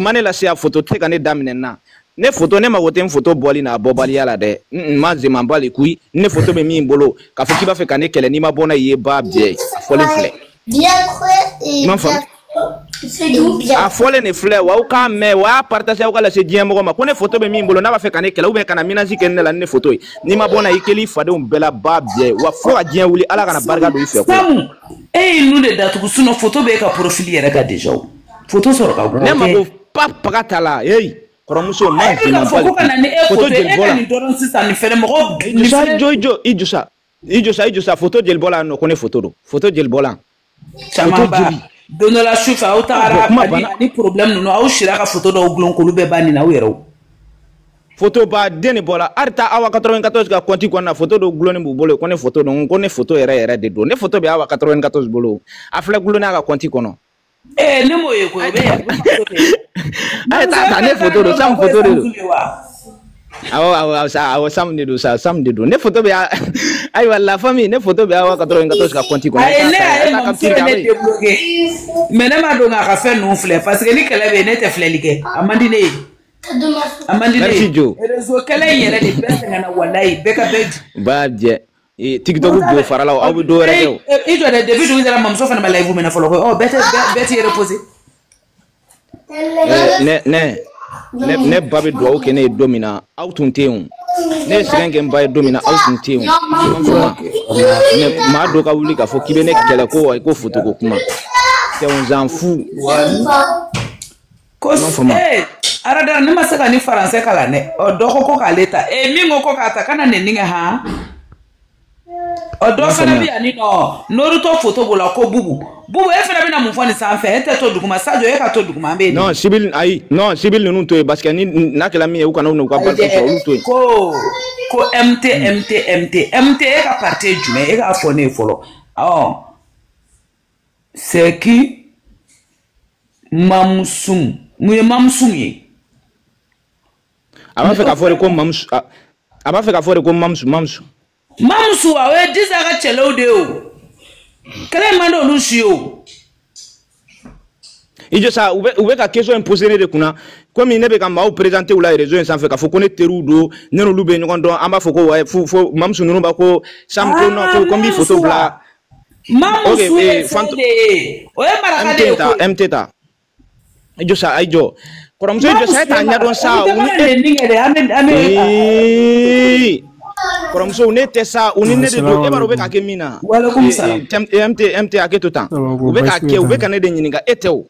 ma ne lase yan photo tɛ se ka ne daminɛ n na. Ne photo ne mago tɛ n photo bɔli n'a bɔbaliya la dɛ n ma zeman bali kuyi ne photo bɛ min bolo k'a fɔ k'i b'a fɛ ka ne kɛlɛ n'i ma bɔ n'a ye i ye ba biɲɛ a fɔlen filɛ. Bien creux et bien. C'est doux. A fɔlen de filɛ wa aw k'a mɛn wa a partage aw ka lase diɲɛ mɔgɔ ma ko ne photo bɛ min bolo n'a b'a fɛ ka ne kɛlɛ ou bien ka na menace kɛ ne la ni ne photo ye n'i ma bɔ n na i kɛl'i fadenw bɛɛ la ba biɲɛ wa fo ka diɲɛ wuli Ala kana barika don i fɛ ko la. Samu e y'i nun de datugu sinon photo bɛ e ka profil yɛrɛ kan déjà o photo sɔrɔ ka Ne go mako tɛ. pa paga ta la hey kɔrɔmuso ma E bɛ k'a ma fɔ ko ka na ni e photo photo ye jeli e bɔ ka la nin dɔrɔn sisan nin fɛnɛ mɔgɔ i nin jɔ sa fɛnɛ i jɔ i jɔ i jɔ sa i jɔ sa i jɔ sa photo jeli bɔ la yan nɔ ko ne photo don photo jeli bɔ la photo caman ba jeli don dɔ la sufɛ aw ah bon tagara kuma ani banna ani problème ninnu aw sira ka photo dɔw gulon k'olu bɛɛ ba nin na aw yɛrɛw. Photo ba den de bɔra hali taa Awa 94 ka compte kɔnɔna na photo dɔ gulonnen b'u bolo ko ne photo don ko ne photo yɛrɛ yɛrɛ de don ne photo bɛ Awa 94 bolo a filɛ gulonnen a ka compte kɔnɔ. Ee ne m'o ye koyi o bɛ yan o bɛ photo kɛ. A ye Mamuso taa e ta fɛnɛ ne taara photo don n'o ma Sam ko ye photo de Samusu don ye wa. awɔ awɔ awɔ sa awɔ Sam de don sa Sam de don ne photo bɛ ayiwa la famille ne photo bɛ Awa 94 ka compte kɔnɔ Ayi a ye ne taa ta y'a a ye ye taa mamuso capture ye kɛ a ne bɛ yen. débloqué mais ne ma don k'a ka fɛn ninnu filɛ parce que ni kɛlɛ bɛ yen ne tɛ filɛli kɛ a man di ne ye a man di ne Merci ye Joe. réseau kɛlɛ in yɛrɛ de bɛɛ sɛgɛnna walayi bɛɛ ka bɛɛ ju. Ba jɛ TikTok Musa bo bɛ faralaw aw bɛ dɔ wɛrɛ kɛ o. i jɔ dɛ depuis dugu jɛra mamuso fana ma live minɛ fɔlɔ koyi ɔ bɛɛ tɛ bɛɛ t'i reposer. Ne ne ne ne ba bɛ dugawu kɛ ne ye don min na aw tun tɛ yen o ne ye sɛgɛn kɛ n ba ye don min na aw tun tɛ yen o i m'a faamu ne maa dɔ ka wuli k'a fɔ k'i bɛ ne kɛlɛ ko wa ko foto ko kuma c'est on s'en fout Ko i m'a faamu ee Arada ne ma se ka ni faransɛ kalan dɛ ɔ dɔ ko ko k'ale ta ee min ko ko k'a ta kana nɛni kɛ han ɔ i dɔ m'a fana bɛ faamuya yan ni nɔ Naruto photo b'o la ko Bubu Bubu e fana bɛna mun fɔ nin sanfɛ e tɛ to duguma Sadio e ka to duguma an bɛ yen non de. civil ayi non civil ninnu to yen parce que ni n'a kɛla min ye u kana n'u ka Ayi barika sɔrɔ dɛ olu to yen. ko ko MT MT MT MT e ka parti ye jumɛn ye e k'a fɔ ne ye fɔlɔ ɔ c'est qui Mamusum mun ye Mamusum ye. A b'a fɛ k'a fɔ de ko mamusu a b'a fɛ k'a fɔ de ko mamusu mamusu. Mamusu wa o ye Disa ka cɛlɛw de ye o kɛlɛ in man di olu si ye o. I jɔ sa u bɛ ka question in poser ne de kunna komi ne bɛ ka maaw présenter u la réseau in sanfɛ k'a fɔ ko ne teriw don ne n'olu bɛ ɲɔgɔn dɔn an b'a fɔ ko wa fo mamusu ninnu b'a ko Sam ko non Ah ko n b'i photo Mamusu bila wa ok Mamusu ye fɛn fanto de ye o ye maraka MT de ye ta koyi. MT ta i jɔ sa a i jɔ kɔrɔmuso i jɔ sa e Mamusu t'a ye ɲɛdɔn maraka sa olu tɛ u ni mana e nɛni kɛ dɛ an bɛ an bɛ ee kɔrɔmuso ne tɛ sa u ni ne de don e b'a dɔn u bɛ Assalamu ka alaikum. kɛ min na walekum salam. MT MT hakɛ to tan Ça va u ko bɛ k'a baasi kɛ foyi u t'a bɛ la. ka ne de ɲininka e tɛ o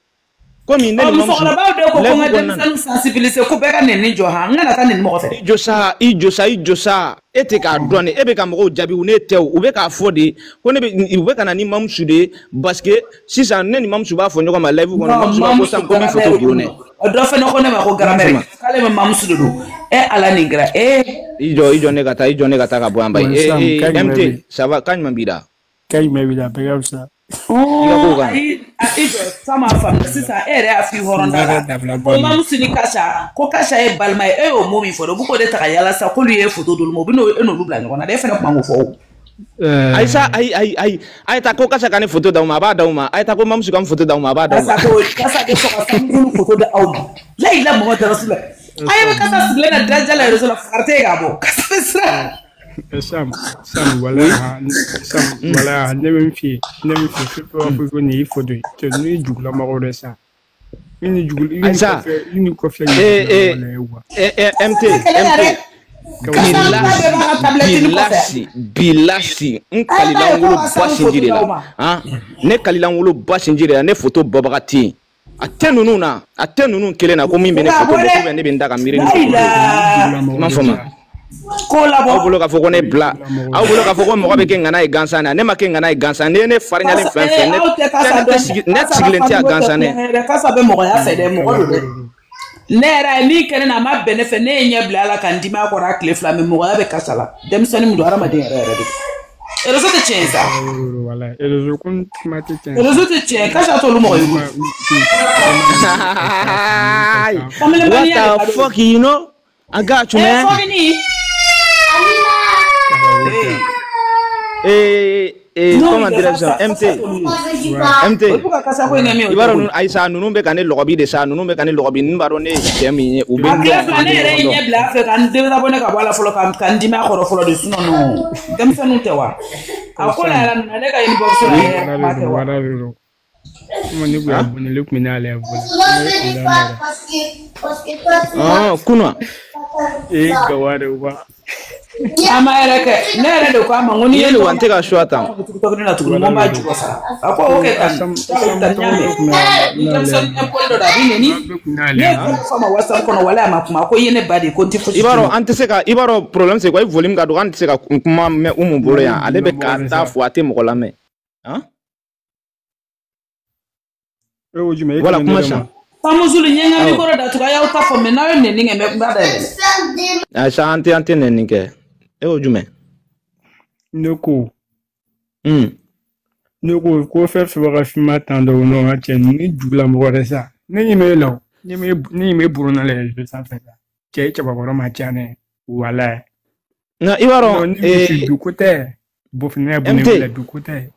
komi ne Ɔ ni mamusu musokɔrɔbaw de ko ko n live ka kɔnɔna na denmisɛnninw sensibiliser ko bɛɛ ka nɛni jɔ han n kana taa nɛni mɔgɔ fɛ. I jɔ sa i jɔ sa i jɔ sa e tɛ k'a dɔn de e bɛ ka mɔgɔw jaabi u ne tɛ o u bɛ k'a fɔ de ko ne bɛ u bɛ ka na ni mamusu de ye parce que sisan ne ni mamusu b'a fɔ ɲɔgɔn ma live kɔnɔ Non mamusu b'a ko Mamusu Sam ko n b'i photo grammaire bulon dɛ ɔ dɔ fana ko ne ma ko i m'a grammaire faamu k'ale ma Mamusu de don e Ala nin kɛra ee i jɔ ne ka taa i jɔ ne ka taa ka bɔ yan bayi Ouais, Sam, ee kan ee jumɛn MT bɛ yen? ça va kan jumɛn b'i la Kan jumɛn b'i la? Bɛɛ ka fisa. i ka kow ɔɔ kan ayi i jɔ sa m'a faamuya sisan e yɛrɛ y'a f'i hɔrɔn N da yɛrɛ la dabila ko bɔ nin. Mamusu ni Kasa ko Kasa ye balima ye e y'o mot min fɔ dɛ u bɛ k'o de ta ka yala sisan k'olu ye photo d'olu ma u bɛ n'o e n'olu bila ɲɔgɔn na dɛ e fana tun man k'o fɔ o. ayi sa Ɛɛ ayi ayi ayi a ye taa ko Kasa ka ne photo d'aw ma a b'a d'aw ma a ye taa ko mamusu ka n photo d'aw ma a b'a d'aw ma Kasa ko Kasa bɛ sɔn ka Samusulu photo di aw ma layi la mɔgɔ dara su la a ye bɛ Sam, Kasa sigilen na daja la réseau la fugari tɛ yen k'a bɔ Kasa bɛ siran. Sam, Sam, oui walahi, Sam, walahi, ne bɛ min f'i ye, ne bɛ min f'i ye, fɛn fɛn b'a fɔ ko nin y'i photo ye, cɛ ninnu ye jugulamɔgɔw de sa. I ni jugu, i ayi ni sa kɔfɛ, i ni kɔfɛ ye ee jugulamɔgɔ ee de ye quoi. ee Kasa MT tɛ kɛlɛ la MT dɛ. Kabako Kasa de ta don. bɛɛ bilasi b'a ka tablette ni kɔfɛ. bilasi bilasi n A ye kalila t'a ye n ko wolo ka ba Samu sinji photo de d'aw la ma. han ne kalila n wolo ba sinji de la ne foto bɔbaga tɛ yen a tɛ ninnu na a tɛ ninnu kelen na ko min O bɛ ne k'a foto bɔ bɔ dɛ. ou bien ne bɛ n da ka miiri ni Layi foto ye Ninnu la. i m'a jugulamɔgɔ de faamu sa. Ko aw labɔ. bolo k'a fɔ ko ne Ninnu bila jugulamɔgɔ aw de bolo sa. k'a fɔ ko mɔgɔ bɛ kɛ ŋana ye gansan na ne ma kɛ ŋana ye gansan ne ye ne farinyalen Kasa fɛn fɛn ee ne aw tɛ tɛ Kasa ne tɛ dɔn dɛ. sigi ne Kasa ka sigilen tɛ a famille ko tɛ gansan dɛ kulonkɛ ye dɛ. Kasa bɛ mɔgɔya fɛ dɛ mɔgɔ Kabako don dɛ. de don. Ne yɛrɛ ye min kɛ ne na a ma bɛn ne fɛ ne ye ɲɛ bila a la ka n dimi a kɔrɔ a tile fila mɛ mɔgɔya bɛ Kasa la denmisɛnnin min don hadamaden yɛrɛ yɛrɛ de don. Réseau tɛ tiɲɛ ye sa. Kabako de don, walahi. Réseau ko ni kuma tɛ tiɲɛ sa. Réseau tɛ tiɲɛ ye Kasa t'olu mɔgɔ ye Ninnu koyi. ma, vraiment ninnu ka ca sa, ninnu ka Ay, ca. what Kamelenbaniya de the ka d'o ye. fuck you know I got you Ee man fɔkini. Kabako tɛ. Ee ee Comment dirais-je, MT. MT. I b'a dɔn Ayisa ninnu bɛ ka ne lɔgɔbi de sa, ninnu bɛ ka ne lɔgɔbi, ninnu b'a dɔn ne ye cɛ min ye, u bɛ n dɔn. Ne yɛrɛ ye ɲɛ bila a fɛ ka n désabonné ka bɔ a la fɔlɔ, ka n dimi a kɔrɔ fɔlɔ de, sinon non, denmisɛnninw tɛ wa? A ko la yɛrɛ ne ka inbox la yɛrɛ kuma tɛ wa? Ne kun abonné ne kun bɛ n'ale abonné. Kunna. E gawa de wa. A ma yɛrɛ kɛ, ne yɛrɛ de ko a ma, n ko n'i ye nin wa n tɛ ka suwa tan. TikTok na tuguni, n ko n b'a jukɔ sara. A ko ok tan, tan n y'a mɛn. Ni denmisɛnnin impoli dɔ don, a b'i nɛni. Ne ye fɛn fɔ a ma WhatsApp kɔnɔ, walahi a ma kuma. A ko i ye ne ba de ye, ko n tɛ fosi. I b'a dɔn an tɛ se ka, i b'a dɔn problème c'est quoi, i volume ka dɔgɔ, an tɛ se ka kuma mɛn Umu bolo yan, ale bɛ ka taa fɔ a tɛ mɔgɔ lamɛn. Han? Voilà kuma sa. Famuzulu n ye n ka micro datugu, a y'aw ta fɔ, mais n'aw ye nɛni kɛ, n b'a dayɛlɛ. Ayisa an tɛ nɛni kɛ. E ko jumɛn? Ne ko. Ne ko ko fɛn fɛn b'a ka finma tan dɔw nɔ ka cɛ ni jugulamɔgɔ dɛ sa. Ne ɲɛ bɛ e la o. Ne ɲɛ bɛ buruna la yɛrɛ sanfɛ sa. Cɛ i cɛbakɔrɔ ma ca ne. Walayi. Nka i b'a dɔn. Dugu tɛ. Bɔfinɛ bɔ ne la dugu tɛ.